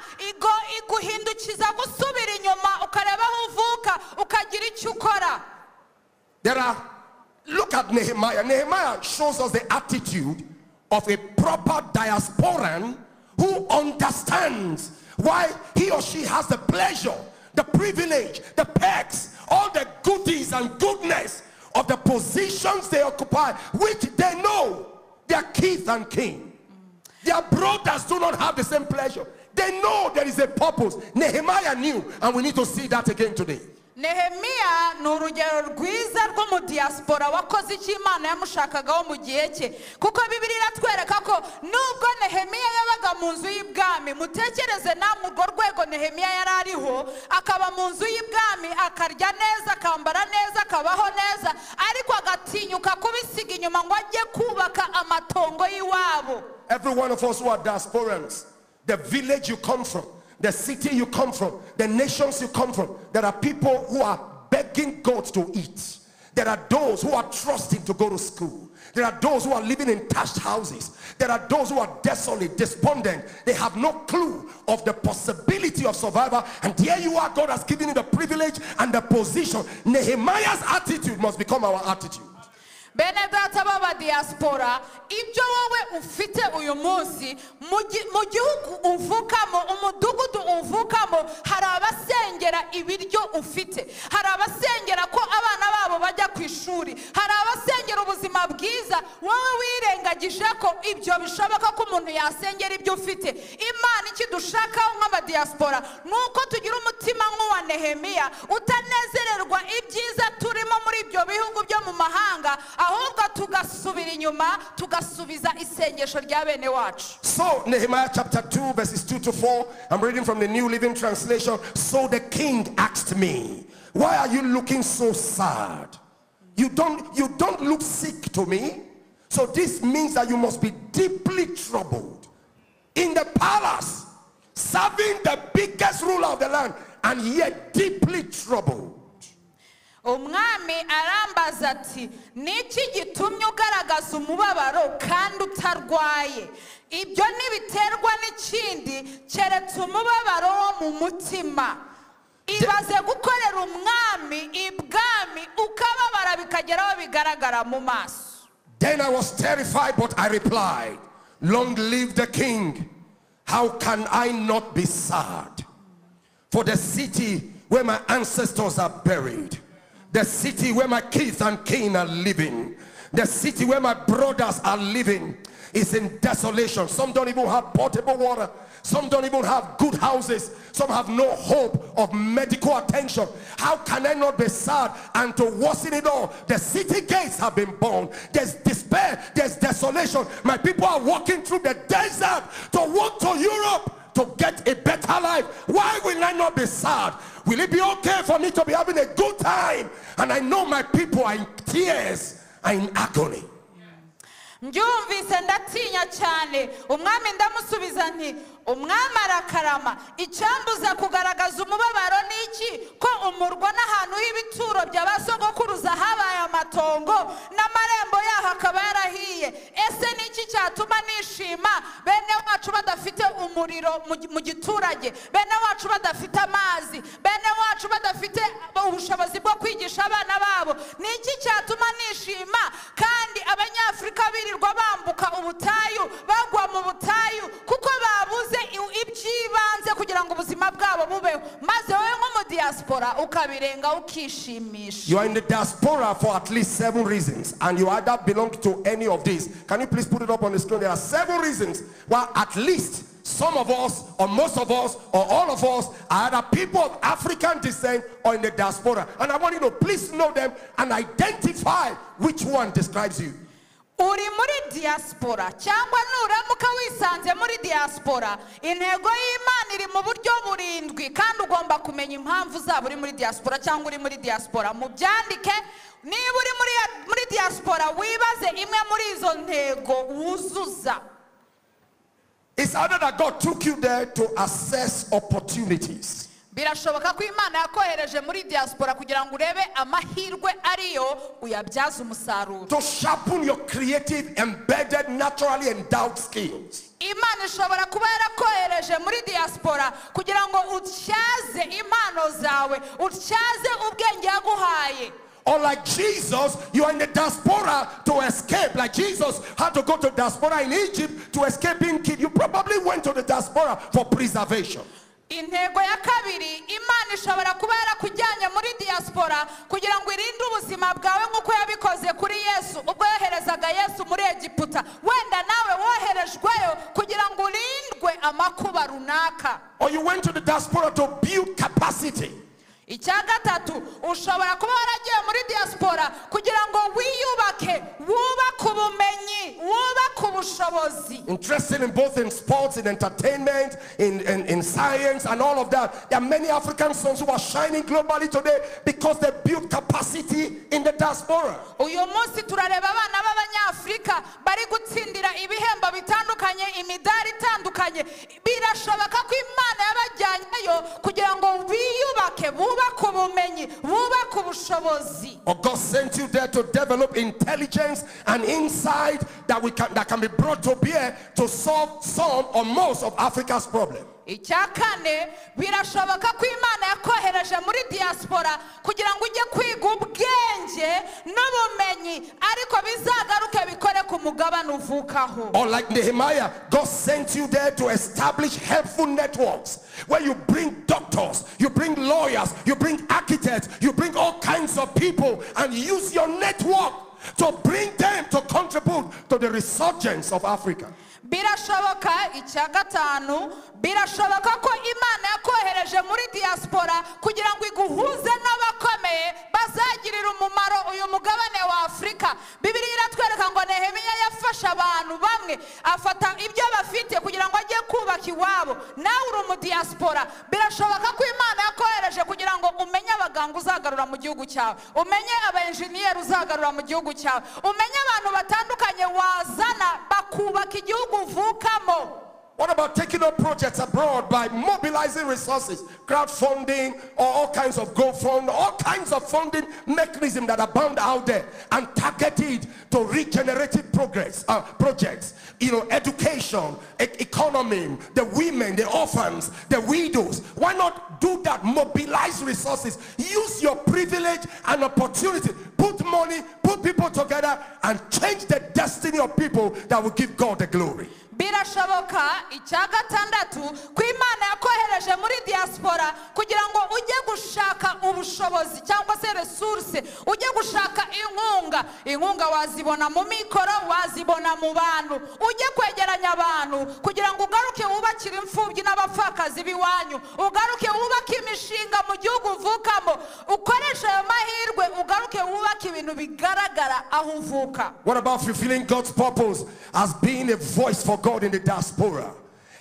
iguhindukiza gusubira inyuma ukareba aho uvuka ukagira icyo ukora. Look at Nehemiah. Nehemiah shows us the attitude of a proper diasporan who understands why he or she has the pleasure, the privilege, the perks, all the goodies and goodness of the positions they occupy, which they know their kith and kin. Their brothers do not have the same pleasure. They know there is a purpose. Nehemiah knew, and we need to see that again today. Nehemiya ni urugero rwiza rw'umudiyasipora wakoze icyo Imana yamushakagaho mu gihe cye, kuko Bibiliya iratwereka ko nubwo Nehemiya yabaga mu nzu y'ibwami, mutekereze namwe urwo rwego Nehemiya yari ariho, akaba mu nzu y'ibwami, akarya neza, akambara neza, akabaho neza, ariko agatinyuka kubisiga inyuma ngo ajye kubaka amatongo y'iwabo. Every one of us who are diasporans, the village you come from, the city you come from, the nations you come from, there are people who are begging God to eat. There are those who are trusting to go to school. There are those who are living in thatched houses. There are those who are desolate, despondent. They have no clue of the possibility of survival. And here you are, God has given you the privilege and the position. Nehemiah's attitude must become our attitude. Bene data b'abadiyasipora, ibyo wowe ufite uyu munsi mu gihugu uvukamo, umudugudu uvukamo, hari abasengera ibiryo ufite, hari abasengera ko abana babo bajya ku ishuri, hari abasengera ubuzima bwiza. Wowe wirengagije ko ibyo bishoboka ko umuntu yasengera ibyo ufite. Imana ikidushakaho nk'abadiyasipora ni uko tugira umutima nk'uwa Nehemiya, utanezererwa ibyiza turimo muri ibyo bihugu byo mu mahanga, ahubwo tugasubira inyuma tugasubiza isengesho rya bene wacu. So Nehemiah chapter 2 verses 2 to 4, I'm reading from the New Living Translation. So the king asked me, why are you looking so sad? You don't look sick to me. So this means that you must be deeply troubled. In the palace, serving the biggest ruler of the land, and yet deeply troubled. Umwami arambaza ati, niki gitumye ugaragaza umubabaro kandi utarwaye? Ibyo ntibiterwa n'ikindi keretse umubabaro wo mu mutima. Ibaze gukorera umwami ibwami ukababara bikageraho bigaragara mu maso. Then I was terrified, but I replied, long live the king. How can I not be sad? For the city where my ancestors are buried, the city where my kith and kin are living, the city where my brothers are living, is in desolation. Some don't even have potable water. Some don't even have good houses. Some have no hope of medical attention. How can I not be sad? And to worsen it all, the city gates have been burned. There's despair. There's desolation. My people are walking through the desert to walk to Europe to get a better life. Why will I not be sad? Will it be okay for me to be having a good time? And I know my people are in tears and in agony. Mbyumvise ndatinya cyane. Umwami ndamusubiza nti, umwami arakarama, icyambuza kugaragaza umubabaro niki ko umurwa n'ahantu h'ibituro by'abasogokuruza habaye amatongo n'amarembo yaho akaba yarahiye? Ese niki cyatuma nishima bene wacu badafite umuriro mu giturage, bene wacu badafite amazi, bene wacu badafite ubushobozi bwo kwigisha abana babo? Niki cyatuma nishima kandi abanyafrika birirwa bambuka ubutayu, bagwa mu butayu kuko babuze ibyibanze kugira ngo ubuzima bwabo bubeho? Maze wowe nk'umudiyasipora ukabirenga ukishimisha. You are in the diaspora for at least 7 reasons, and you either belong to any of these. Can you please put it up on the screen? There are 7 reasons why at least some of us, or most of us, or all of us are either people of African descent or in the diaspora. And I want you to please know them and identify which one describes you. Uri muri diaspora cyangwa nuramuka wisanze muri diaspora, intego y'Imana iri mu buryo burindwi, kandi ugomba kumenya impamvu zabo uri muri diaspora cyangwa uri muri diaspora. Mubyandike. Niba uri muri diaspora, wibaze imwe muri izo ntego wuzuza. It's either that God took you there to assess opportunities. Birashoboka ko Imana yakohereje muri diaspora kugira ngo urebe amahirwe ariyo uyabyaze umusaruro. To sharpen your creative, embedded, naturally endowed skills. Imana ishobora kuba yarakohereje muri diaspora kugira ngo utyaze impano zawe, utyaze ubwenge yaguhaye. Or like Jesus, you are in the diaspora to escape. Like Jesus had to go to diaspora in Egypt to escape being killed. You probably went to the diaspora for preservation. Intego ya kabiri, Imana ishobora kuba yarakujyanye muri diaspora kugira ngo irinde ubuzima bwawe nk'uko yabikoze kuri Yesu ubwo yoherezaga Yesu muri Egiputa. Wenda nawe woherejweyo kugira ngo urindwe amakuba runaka. Or you went to the diaspora to build capacity. Icya gatatu, ushobora kuba waragiye muri diaspora kugira ngo wiyubake, wubake ubumenyi, wubake ubushobozi. Interested in both in sports, in entertainment, in science and all of that. There are many African sons who are shining globally today because they built capacity in the diaspora. Uyu munsi turareba abana b'Abanyafurika bari gutsindira ibihembo bitandukanye, imidari itandukanye. Birashoboka ko Imana yabajyanyeyo kugira ngo biyubake, bubake ubumenyi, bubake ubushobozi. Or God sent you there to develop intelligence and insight that can be brought to bear to solve some or most of Africa's problems. Icya kane, birashoboka ko Imana yakohereje muri diaspora kugira ngo ujye kwiga ubwenge n'ubumenyi, ariko bizagaruke bikore ku mugabane uvukaho. Or like Nehemiah, God sent you there to establish helpful networks where you bring doctors, you bring lawyers, you bring architects, you bring all kinds of people and use your network to bring them to contribute to the resurgence of Africa. Birashoboka, icya gatanu, birashoboka ko Imana yakohereje muri diaspora kugira ngo iguhuze n'abakomeye bazagirira umumaro uyu mugabane wa Afurika. Bibiliya iratwereka ngo Nehemiya yafashe abantu bamwe, afata ibyo bafite kugira ngo ajye kubaka iwabo. Nawe uri mu diaspora, birashoboka ko Imana yakohereje kugira ngo umenye abaganga uzagarura mu gihugu cyawe, umenye aba engineer uzagarura mu gihugu cyawe, umenye abantu batandukanye wazana bakubaka igihugu uvukamo. What about taking up projects abroad by mobilizing resources, crowdfunding, or all kinds of GoFund, all kinds of funding mechanisms that abound out there, and targeted to regenerative progress projects, you know, education, economy, the women, the orphans, the widows. Why not do that? Mobilize resources, use your privilege and opportunity, put money, put people together, and change the destiny of people that will give God the glory. Birashoboka, icya gatandatu, ko Imana yakohereje muri diaspora kugira ngo ujye gushaka ubushobozi cyangwa se resource, ujye gushaka inkunga. Inkunga wazibona mu mikoro, wazibona mu bantu, ujye kwegeranya abantu kugira ngo ugaruke wubakire imfubyi n'abapfakazi b'iwanyu, ugaruke wubake imishinga mu gihugu uvukamo, ukoreshe ayo mahirwe ugaruke wubake ibintu bigaragara aho uvuka. What about fulfilling God's purpose as being a voice for God in the diaspora,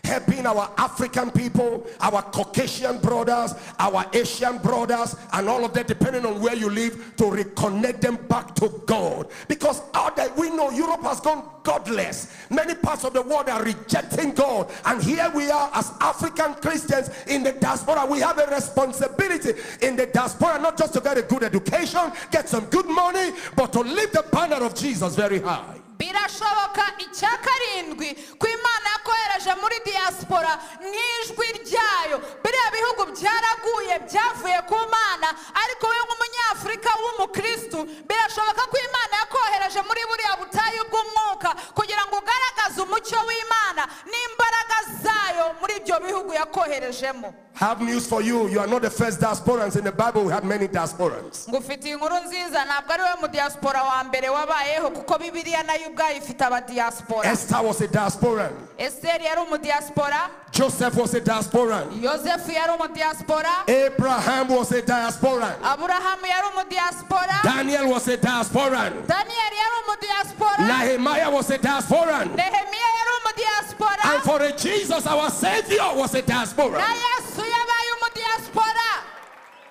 helping our African people, our Caucasian brothers, our Asian brothers, and all of that, depending on where you live, to reconnect them back to God? Because out there, we know Europe has gone godless. Many parts of the world are rejecting God. And here we are as African Christians in the diaspora. We have a responsibility in the diaspora, not just to get a good education, get some good money, but to lift the banner of Jesus very high. Birashoboka, icya karindwi, ko Imana yakohereje muri diaspora nk'ijwi ryayo. Biriya bihugu byaraguye, byavuye ku Mana, ariko wowe nk'umunyafurika w'umukristu, birashoboka ko Imana yakohereje muri buriya butayu bw'umwuka kugira ngo ugaragaze umucyo w'Imana n'imbaraga zayo muri ibyo bihugu yakoherejemo. Have news for you. You are not the first diasporans in the Bible. We had many diasporans. Ngufitiye inkuru nziza, ntabwo ari wowe mu diaspora wa mbere wabayeho, kuko Bibiliya nayo ubwayo ifite abadiaspora. Esther was a diasporan. Esther yari umudiaspora. Joseph was a diasporan. Yosefu yari umudiaspora. Abraham was a diasporan. Aburahamu yari umudiaspora. Daniel was a diasporan. Daniel yari umudiaspora. Nehemiah was a diasporan. Nehemiya yari umudiaspora. And for Jesus, our Savior, was a diasporan. Na Yesu yabaye umudiaspora.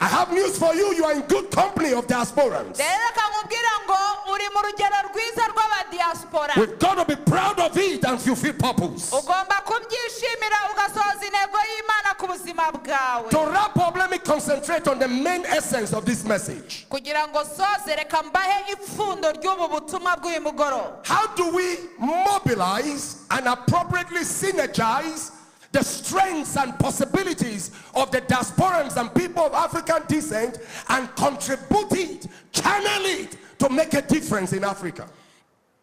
I have news for you. You are in good company of diasporans. Rero reka nkubwire ngo uri mu rugero rwiza rw'abadiaspora. We've got to be proud of it and fulfill purpose. Ugomba kubyishimira ugasohoza intego y'Imana ku buzima bwawe. To wrap up, let me concentrate on the main essence of this message. Kugira ngo soze, reka mbahe ipfundo ry'ubu butumwa bw'uyu mugoroba. How do we mobilize and appropriately synergize the strengths and possibilities of the diasporans and people of African descent and contribute it, channel it to make a difference in Africa?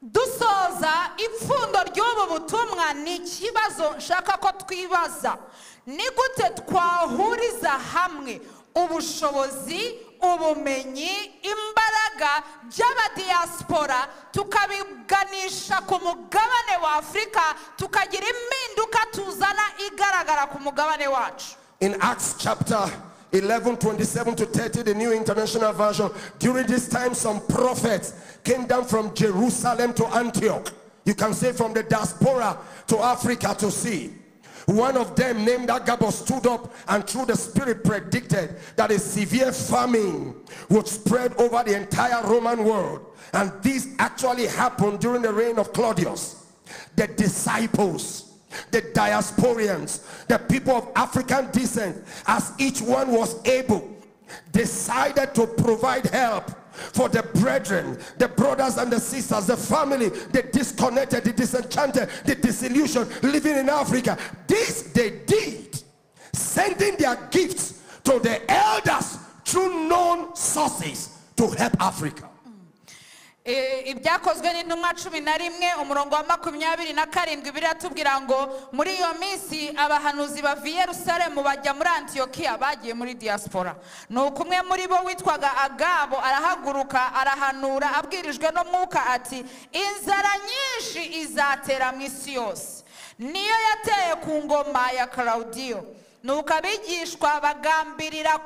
Dusoza ipfundo ry'ubu butumwa ni ikibazo nshaka ko twibaza: ni gute twahuriza hamwe ubushobozi, ubumenyi, imbaraga by'abadiyasipora, tukabiganisha ku mugabane wa Afurika, tukagira impinduka tuzana igaragara ku mugabane wacu? In Acts chapter 11, 27 to 30, the New International Version, during this time some prophets came down from Jerusalem to Antioch. You can say from the diaspora to Africa to see. One of them, named Agabus, stood up and through the Spirit predicted that a severe famine would spread over the entire Roman world. And this actually happened during the reign of Claudius. The disciples, the diasporians, the people of African descent, as each one was able, decided to provide help for the brethren, the brothers and the sisters, the family, the disconnected, the disenchanted, the disillusioned, living in Africa. This they did, sending their gifts to the elders through known sources to help Africa. Ibyakozwe n'Intumwa 11 umurongo wa 27 biratubwira ngo muri iyo minsi abahanuzi bava i Yerusalemu bajya muri Antiyokiya, bagiye muri diaspora. Nuko umwe muri bo witwaga Agabo arahaguruka, arahanura abwirijwe n'Umwuka ati: "Inzara nyinshi izatera mu isi yose." Niyo yateye ku ngoma ya Claudio. Nuko abigishwa bagambirira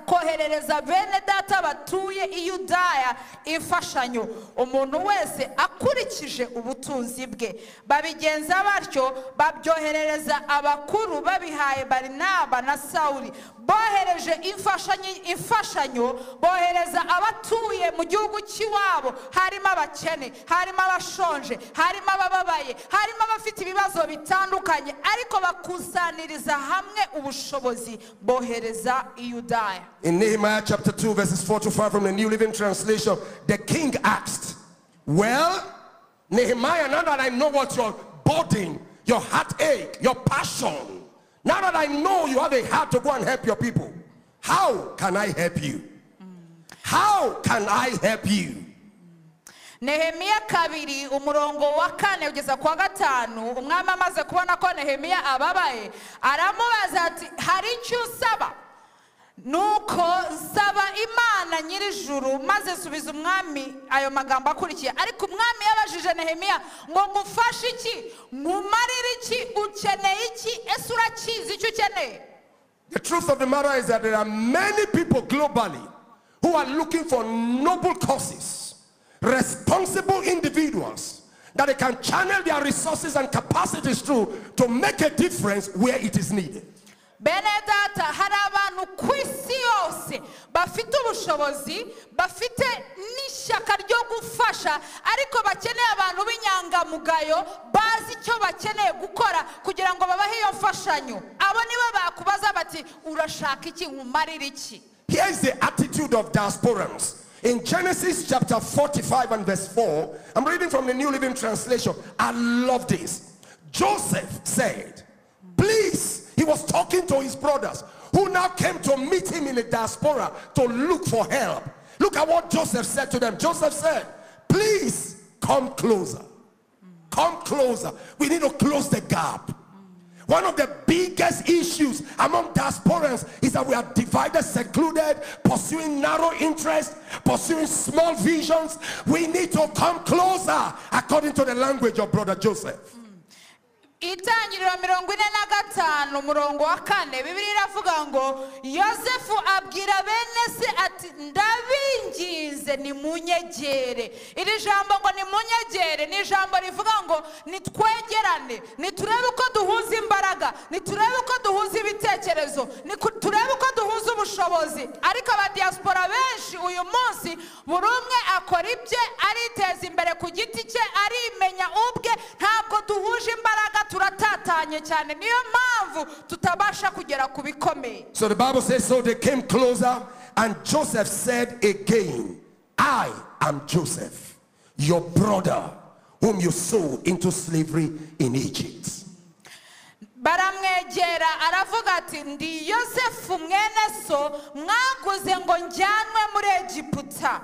koherereza bene data batuye i Yudaya imfashanyo, umuntu wese akurikije ubutunzi bwe. Babigenza batyo, babyoherereza abakuru babihaye Barinaba na Sawuli. Bohereje imfashanyo, bohereza abatuye mu gihugu cy'iwabo, harimo abakene, harimo abashonje, harimo abababaye, harimo abafite ibibazo bitandukanye, ariko bakusaniriza hamwe ubushobozi, bohereza i Yudaya. In Nehemiah chapter 2 verses 4 to 5 from the New Living Translation, the king asked, "Well, Nehemiah, now that I know what your burden, your heartache, your passion, now that I know you have a heart to go and help your people, how can I help you? How can I help you?" Nehemiya 2 umurongo wa 4 ugeza kwa 5, umwami amaze kubona ko Nehemiya ababaye, aramubaza ati: "Hari icyo usaba?" Nuko nsaba Imana nyir'ijuru, maze subiza umwami ayo magambo akurikiye. Ariko umwami yabajije Nehemiya ngo: "Ngufashe iki? Nkumarire iki? Ukeneye iki? Ese urakizi icyo ukeneye?" The truth of the matter is that there are many people globally who are looking for noble causes, responsible individuals that they can channel their resources and capacities through to make a difference where it is needed. Bene data, hari abantu ku isi yose bafite ubushobozi, bafite n'ishyaka ryo gufasha, ariko bakeneye abantu b'inyangamugayo bazi icyo bakeneye gukora kugira ngo babahe iyo mfashanyo. Abo nibo bakubaza bati: "Urashaka iki? Nkumarire iki?" Here is the attitude of diasporans. In Genesis chapter 45 and verse 4, I'm reading from the New Living Translation. I love this. Joseph said, please, he was talking to his brothers who now came to meet him in the diaspora to look for help. Look at what Joseph said to them. Joseph said, "Please come closer. Come closer. We need to close the gap." One of the biggest issues among diasporans is that we are divided, secluded, pursuing narrow interests, pursuing small visions. We need to come closer, according to the language of Brother Joseph. Itangiriro 45 umurongo wa 4, Bibiliya iravuga ngo Yosefu abwira bene se ati: "Ndabinginze, nimunyegere." Iri jambo ngo "nimunyegere" ni ijambo rivuga ngo nitwegerane, niturebe uko duhuza imbaraga, niturebe uko duhuza ibitekerezo, turebe uko duhuza ubushobozi. Ariko abadiaspora benshi uyu munsi, buri umwe akora ibye, ariteza imbere ku giti cye, arimenya ubwe, ntabwo duhuje imbaraga, turatatanye cyane. Niyo mpamvu tutabasha kugera ku bikomeye. So the Bible says, so they came closer, and Joseph said again, "I am Joseph, your brother, whom you sold into slavery in Egypt." Baramwegera, aravuga ati: "Ndi Yosefu mwene so mwaguze ngo njyanwe muri Egiputa."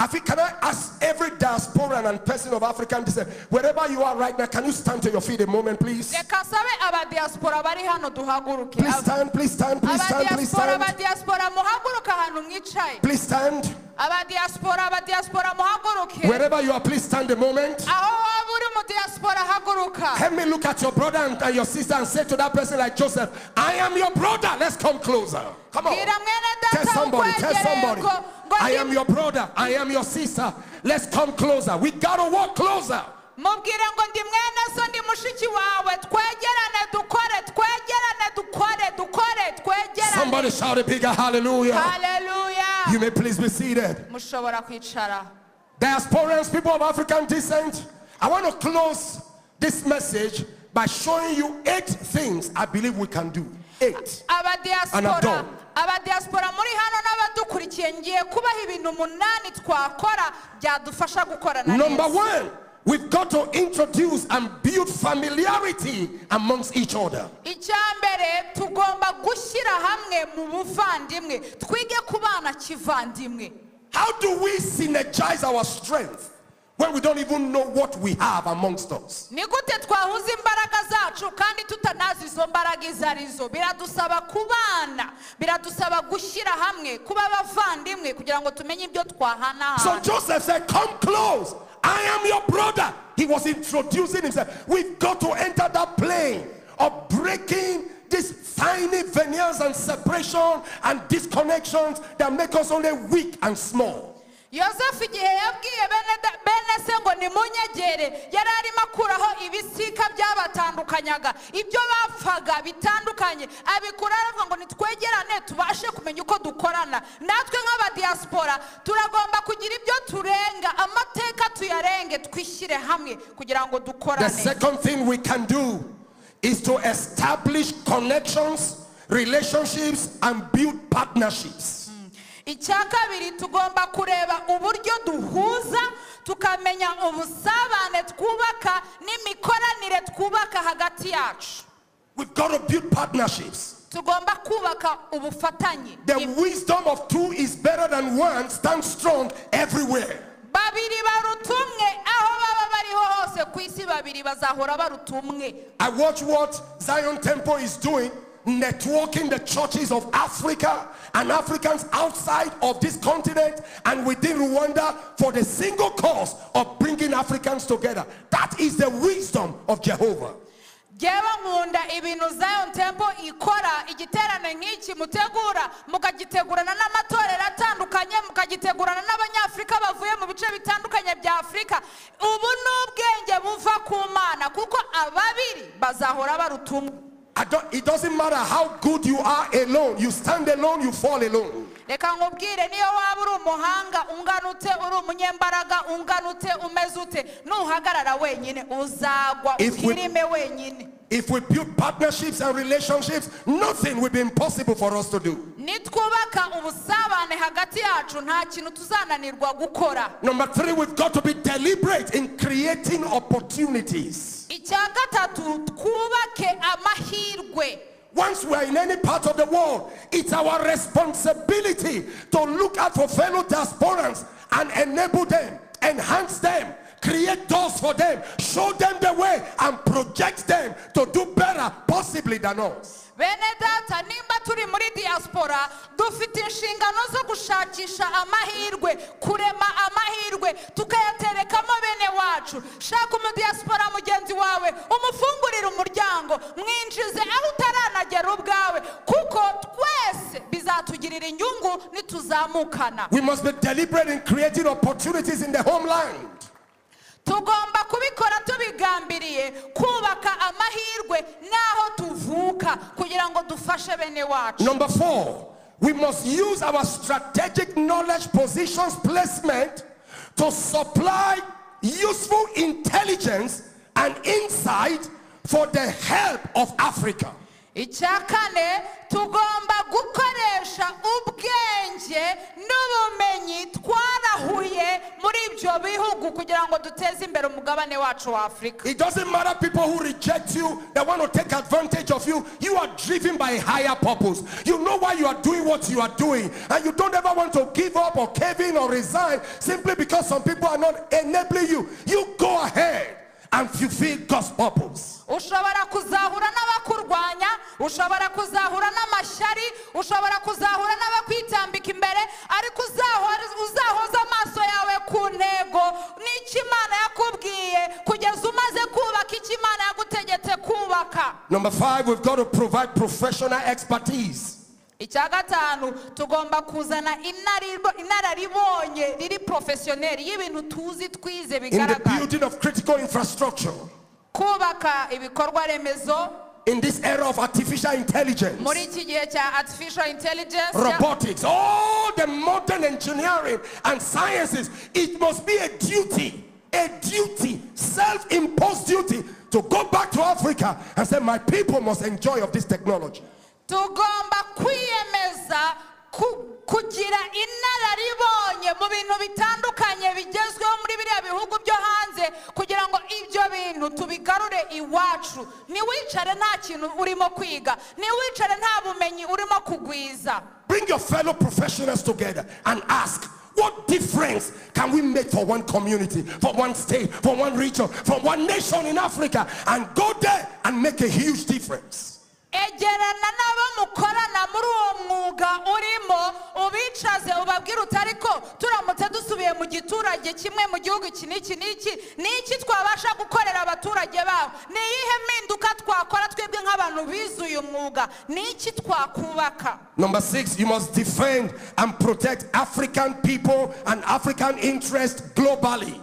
I think, can I ask every diasporan and person of African descent, wherever you are right now, can you stand to your feet a moment, please? Reka nsabe abadiaspora bari hano duhaguruke. Please stand, please stand, please stand, please Abadiaspora, stand. abadiaspora, muhaguruke ahantu mwicaye. Please stand. Abadiaspora, abadiaspora, muhaguruke. Wherever you are, please stand a moment. Aho waba uri mu diaspora, haguruka. Help me look at your brother and your sister and say to that person like Joseph, I am your brother. Let's come closer. Come on. Bwira mwene Tell data somebody, tell ukwegereye somebody. ngo I ndi- am your brother. I am your sister. Let's come closer. We gotta walk closer. Mubwire ngo ndi mwene so, ndi mushiki wawe, twegerane dukore, twegerane dukore, dukore, twegerane. Somebody shout a bigger hallelujah. Hallelujah. You may please be seated. Mushobora kwicara. Diasporans, people of African descent, I want to close this message by showing you 8 things I believe we can do. 8. And I'm Abadiaspora, done. abadiaspora muri hano n'abadukurikiye, ngiye kubaha ibintu 8 twakora byadufasha gukorana Number neza. 1, we've got to introduce and build familiarity amongst each other. Icya mbere, tugomba gushyira hamwe mu buvandimwe, twige kubana kivandimwe. How do we synergize our strength when we don't even know what we have amongst us? Ni gute twahuza imbaraga zacu kandi tutanazi izo mbaraga izo arizo? Biradusaba kubana, biradusaba gushyira hamwe, kuba abavandimwe kugira ngo tumenye ibyo twahanahana. So Joseph said, come close. I am your brother. He was introducing himself. We've got to enter that plane of breaking these tiny veneers and separation and disconnections that make us only weak and small. Yosefu igihe yabwiye bene se ngo nimunyegere, yari arimo akuraho ibisika byabatandukanyaga, ibyo bapfaga bitandukanye, abikura aravuga ngo nitwegerane tubashe kumenya uko dukorana. Natwe nk'abadiaspora turagomba kugira ibyo turenga, amateka tuyarenge, twishyire hamwe kugira ngo dukorane. The second thing we can do is to establish connections, relationships, and build partnerships. Icya kabiri, tugomba kureba uburyo duhuza, tukamenya ubusabane twubaka n'imikoranire twubaka hagati yacu. We've got to build partnerships. Tugomba kubaka ubufatanye. The wisdom of 2 is better than 1. Stand strong everywhere. Babiri baruta umwe, aho baba bariho hose ku isi, babiri bazahora baruta umwe. I watch what Zion Temple is doing, networking the churches of Africa and Africans outside of this continent and within Rwanda for the single cause of bringing Africans together. That is the wisdom of Jehovah. Jyewe nkunda ibintu Zion Temple ikora, igiterane nk'iki mutegura, mukagitegurana n'amatorero atandukanye, mukagitegurana n'abanyafurika bavuye mu bice bitandukanye bya Afurika. Ubu ni ubwenge buva ku Mana, kuko ababiri bazahora baruta umwe. It doesn't matter how good you are alone. You stand alone, you fall alone. Reka nkubwire, niyo waba uri umuhanga ungana ute, uri umunyembaraga ungana ute, umeze ute, nuhagarara wenyine uzagwa, uhirime wenyine. If we build partnerships and relationships, nothing will be impossible for us to do. Nitwubaka ubusabane hagati yacu, nta kintu tuzananirwa gukora. Number 3, we've got to be deliberate in creating opportunities. Icya gatatu, twubake amahirwe. Once we are in any part of the world, it's our responsibility to look out for fellow diasporans and enable them, enhance them, create doors for them, show them the way, and project them to do better possibly than us. Bene data, nimba turi muri diaspora, dufite inshingano zo gushakisha amahirwe, kurema amahirwe, tukayaterekamo bene wacu. Shaka umudiaspora mugenzi wawe, umufungurire umuryango, mwinjize aho utaranagera ubwawe, kuko twese bizatugirira inyungu nituzamukana. We must be deliberate in creating opportunities in the homeland. Tugomba kubikora tubigambiriye, kubaka amahirwe n'aho tuvuka kugira ngo dufashe bene wacu. Number 4, we must use our strategic knowledge positions placement to supply useful intelligence and insight for the help of Africa. Icya kane, tugomba gukoresha ubwenge n'ubumenyi twarahuye muri ibyo ibyo bihugu kugira ngo duteze imbere umugabane wacu wa Afurika. It doesn't matter people who reject you, that want to take advantage of you. You are driven by a higher purpose. You know why you are doing what you are doing, and you don't ever want to give up or cave in or resign simply because some people are not enabling you. You go ahead and fulfill God's purpose. Ushobora kuzahura n'abakurwanya, ushobora kuzahura n'amashyari, ushobora kuzahura n'abakwitambika imbere, ariko uzahoza amaso yawe ku ntego n'icyo Imana yakubwiye kugeza umaze kubaka icyo Imana yagutegetse kubaka. Number 5, we've got to provide professional expertise. Icya gatanu, tugomba kuzana inararibonye riri professionnel y'ibintu tuzi twize In the bigaragara. building of critical infrastructure. Kubaka ibikorwa remezo. In this era of artificial intelligence, muri iki gihe cya artificial intelligence, robotics, all the modern engineering and sciences, it must be a duty, self-imposed duty to go back to Africa and say, my people must enjoy of this technology. Tugomba kwiyemeza kugira inararibonye mu bintu bitandukanye bigezweho muri biriya bihugu byo hanze kugira ngo ibyo bintu tubigarure iwacu. Ntiwicare nta kintu urimo kwiga, ntiwicare nta bumenyi urimo kugwiza. Bring your fellow professionals together and ask, what difference can we make for one community, for one state, for one region, for one nation in Africa, and go there and make a huge difference. Egerana n'abo mukorana muri uwo mwuga urimo, ubicaze ubabwire uti ariko turamutse dusubiye mu giturage kimwe mu gihugu iki n'iki n'iki, n'iki twabasha gukorera abaturage babo, ni iyihe mpinduka twakora twebwe nk'abantu bize uyu mwuga, n'iki twakubaka. Number 6, you must defend and protect African people and African interests globally.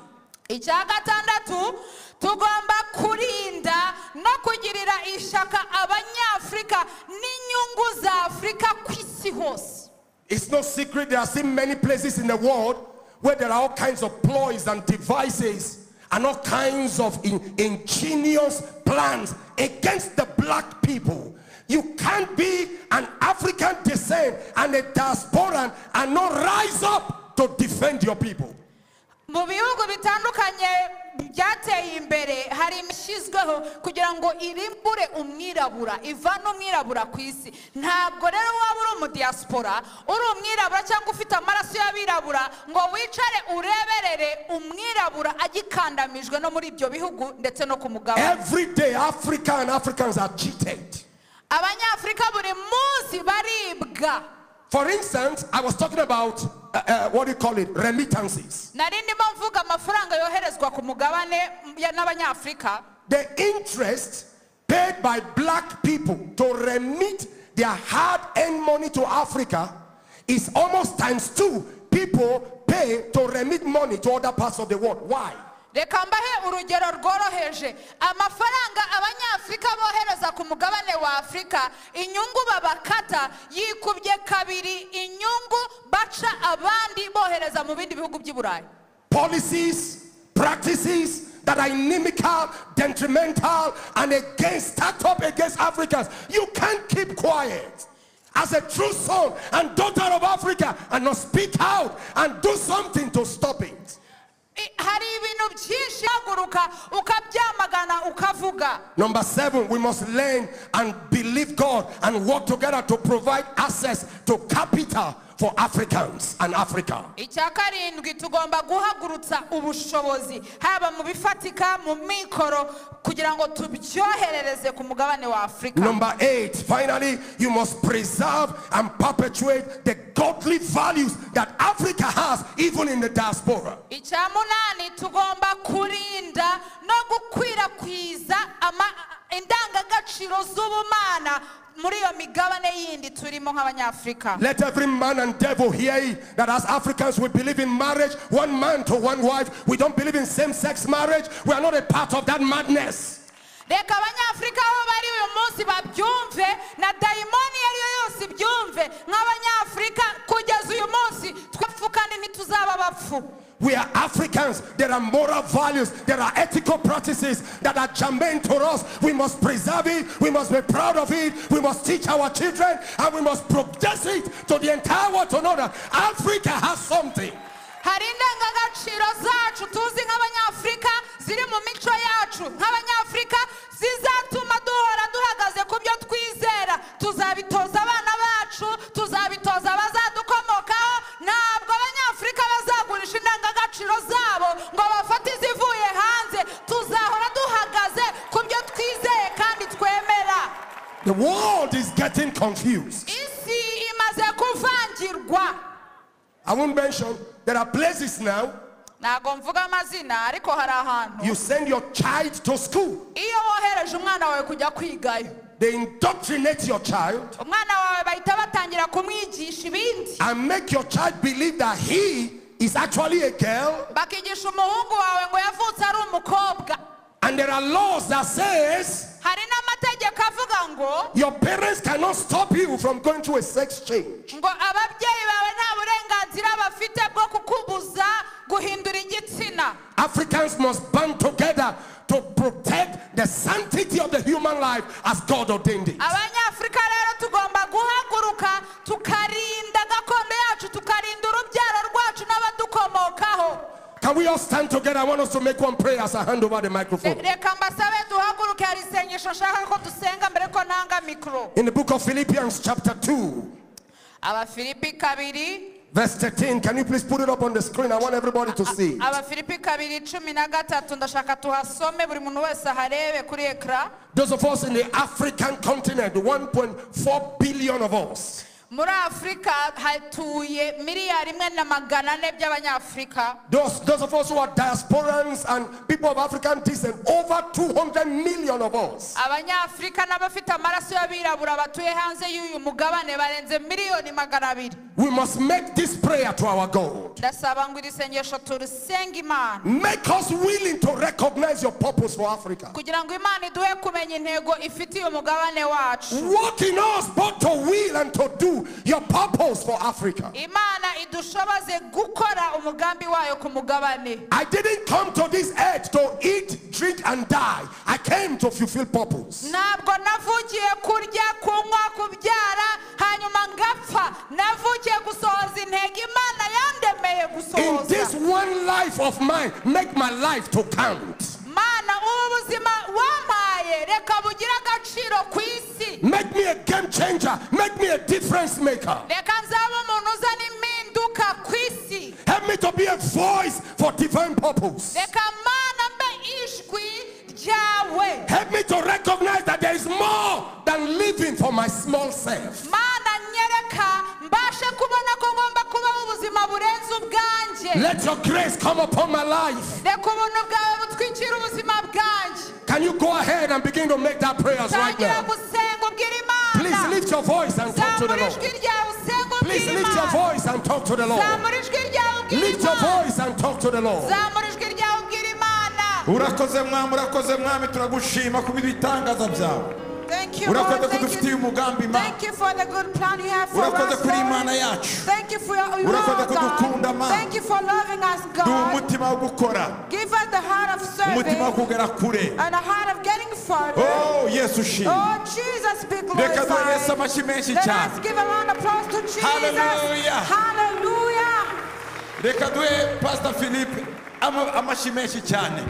Icya gatandatu, tugomba kurinda no kugirira ishaka abanyafrika n'inyungu za Afrika ku isi hose. It's no secret there are still many places in the world where there are all kinds of ploys and devices and all kinds of ingenious plans against the black people. You can't be an African descent and a diasporan and not rise up to defend your people. Mu bihugu bitandukanye byateye imbere hari imishyizweho kugira ngo irimbure umwirabura, ivane umwirabura ku isi. Ntabwo rero waba uri umudiaspora, uri umwirabura cyangwa ufite amaraso y'abirabura ngo wicare ureberere umwirabura agikandamijwe no muri ibyo bihugu ndetse no ku mugabane. Every day Africa and Africans are cheated. Abanyafrika buri munsi baribwa. For instance, I was talking about, what do you call it, remittances. The interest paid by black people to remit their hard-earned money to Africa is almost times 2 people pay to remit money to other parts of the world. Why? Reka mbahe urugero rworoheje. Amafaranga abanyafrika bohereza ku mugabane wa Afrika, inyungu babakata yikubye kabiri inyungu baca abandi bohereza mu bindi bihugu by'i Burayi. Policies, practices that are inimical, detrimental, and against, stacked up against Africans. You can't keep quiet as a true son and daughter of Africa and not speak out and do something to stop it. Hari ibintu byinshi haguruka ukabyamagana ukavuga. Number 7, we must learn and believe God and work together to provide access to capital for Africans and Africa. Icya karindwi, tugomba guhagurutsa ubushobozi haba mu bifatika mu mikoro kugira ngo tubyoherereze ku mugabane wa Afrika. Number 8, finally, you must preserve and perpetuate the godly values that Africa has even in the diaspora. Icya munani, tugomba kurinda no gukwirakwiza indangagaciro z'ubumana muri iyo migabane yindi turimo nk'abanyafrika. Let every man and devil hear it, that as Africans we believe in marriage, one man to one wife. We don't believe in same-sex marriage. We are not a part of that madness. Reka abanyafrika aho bari uyu munsi babyumve, na dayimoni iyo ariyo yose ibyumve. Nk'abanyafrika kugeza uyu munsi twapfu kandi ntituzaba abapfu. We are Africans. There are moral values. There are ethical practices that are germane to us. We must preserve it. We must be proud of it. We must teach our children, and we must progress it to the entire world to know that Africa has something. Hari indangagaciro zacu tuzi nk'Abanyafurika ziri mu mico yacu nk'Abanyafurika zizatuma duhora duhagaze ku byo twizera. Tuzabitoza abana bacu, tuzabitoza abazadukomokaho. Ntabwo Abanyafurika bazagurisha indangagaciro zabo ngo bafate izivuye hanze. Tuzahora duhagaze ku byo twizeye kandi twemera. The world is getting confused. Isi imaze kuvangirwa. I won't mention, there are places now. Ntabwo mvuga amazina, ariko hari ahantu. You send your child to school. Iyo wohereje umwana wawe kujya kwigayo, They indoctrinate your child umwana wawe bahita batangira kumwigisha ibindi, and make your child believe that he is actually a girl. Bakigisha umuhungu wawe ngo yavutse ari umukobwa. And there are laws that says Hari n'amategeko avuga ngo your parents cannot stop you from going through a sex change. ngo ababyeyi bawe nta burenganzira bafite bwo kukubuza guhindura igitsina. Africans must band together to protect the sanctity of the human life as God ordained it. Abanyafurika rero tugomba guhaguruka tukarinda gakondo yacu, tukarinda urubyaro rwacu n'abadukomokaho. Can we all stand together? I want us to make one prayer as I hand over the microphone. Reka mbasabe duhaguruke, hari isengesho nshaka ko dusenga mbere ko ntanga mikoro. In the book of Philippians chapter 2, Abafilipi 2, verse 13. Can you please put it up on the screen? I want everybody to see it. Abafilipi 2:13, ndashaka tuhasome buri muntu wese aharebe kuri ekara. Those of us in the African continent, 1.4 billion of us. Muri Afurika hatuye 1.4 miliyari by'Abanyafurika. Those of us who are diasporans and people of African descent, over 200 million of us. Abanyafurika n'abafite amaraso y'abirabura batuye hanze y'uyu mugabane barenze 200 miliyoni. We must make this prayer to our God. Ndasaba ngo iri sengesho turisenge Imana. Make us willing to recognize your purpose for Africa. Kugira ngo Imana iduhe kumenya intego ifitiye umugabane wacu. Work in us both to will and to do your purpose for Africa. Imana idushoboze gukora umugambi wayo ku mugabane. I didn't come to this earth to eat, drink, and die. I came to fulfill purpose. Ntabwo navukiye kurya, kunywa, kubyara hanyuma ngapfa. Navukiye gusohoza intego Imana yandemeye In this gusohoza. one life of mine, make my life to count. Mana, ubu buzima wampaye reka bugire agaciro ku isi. Make me a game changer. Make me a difference maker. Reka nzabe umuntu uzana impinduka ku isi. Help me to be a voice for divine purpose. Reka Mana mbe ijwi ryawe. Help me to recognize that there is more than living for my small self. Mana, nyereka mbashe kubona ko ngomba kubaho ubuzima burenze ubwanjye. Let your grace come upon my life. Reka ubuntu bwawe butwikire ubuzima bwanjye. Can you go ahead and begin to make that prayers right Tangira now? gusenga ubwira Imana. Please lift your voice and talk to the Zamura Lord. ijwi ryawe usenge Please ubwira lift your Imana. voice and talk to the Lord. Zamura ijwi ryawe ubwira Lift your Imana. voice and talk to the Lord. Zamura ijwi ryawe ubwira Imana. Urakoze Mwami, urakoze Mwami, turagushima ku bw'ibitangaza byawe. Thank you, Urakoze Lord. ko Thank dufitiye you. umugambi, Imana. Thank you for the good plan you have for Urakoze us, kuri Lord. Imana yacu. Thank you for your you Urakoze are, kudukunda, God. Mana. Thank you for loving us, Duha God. umutima wo gukora, Give us the heart of umutima wo serving kugera kure. and a heart of getting further. Oh, Yesu ushimwe. Oh, Jesus, be Reka duhe Yesu glorified. amashyi menshi Let cyane. us give a round of applause to Jesus. Hallelujah. Hallelujah. Reka duhe Pastor Philippe amashyi menshi cyane.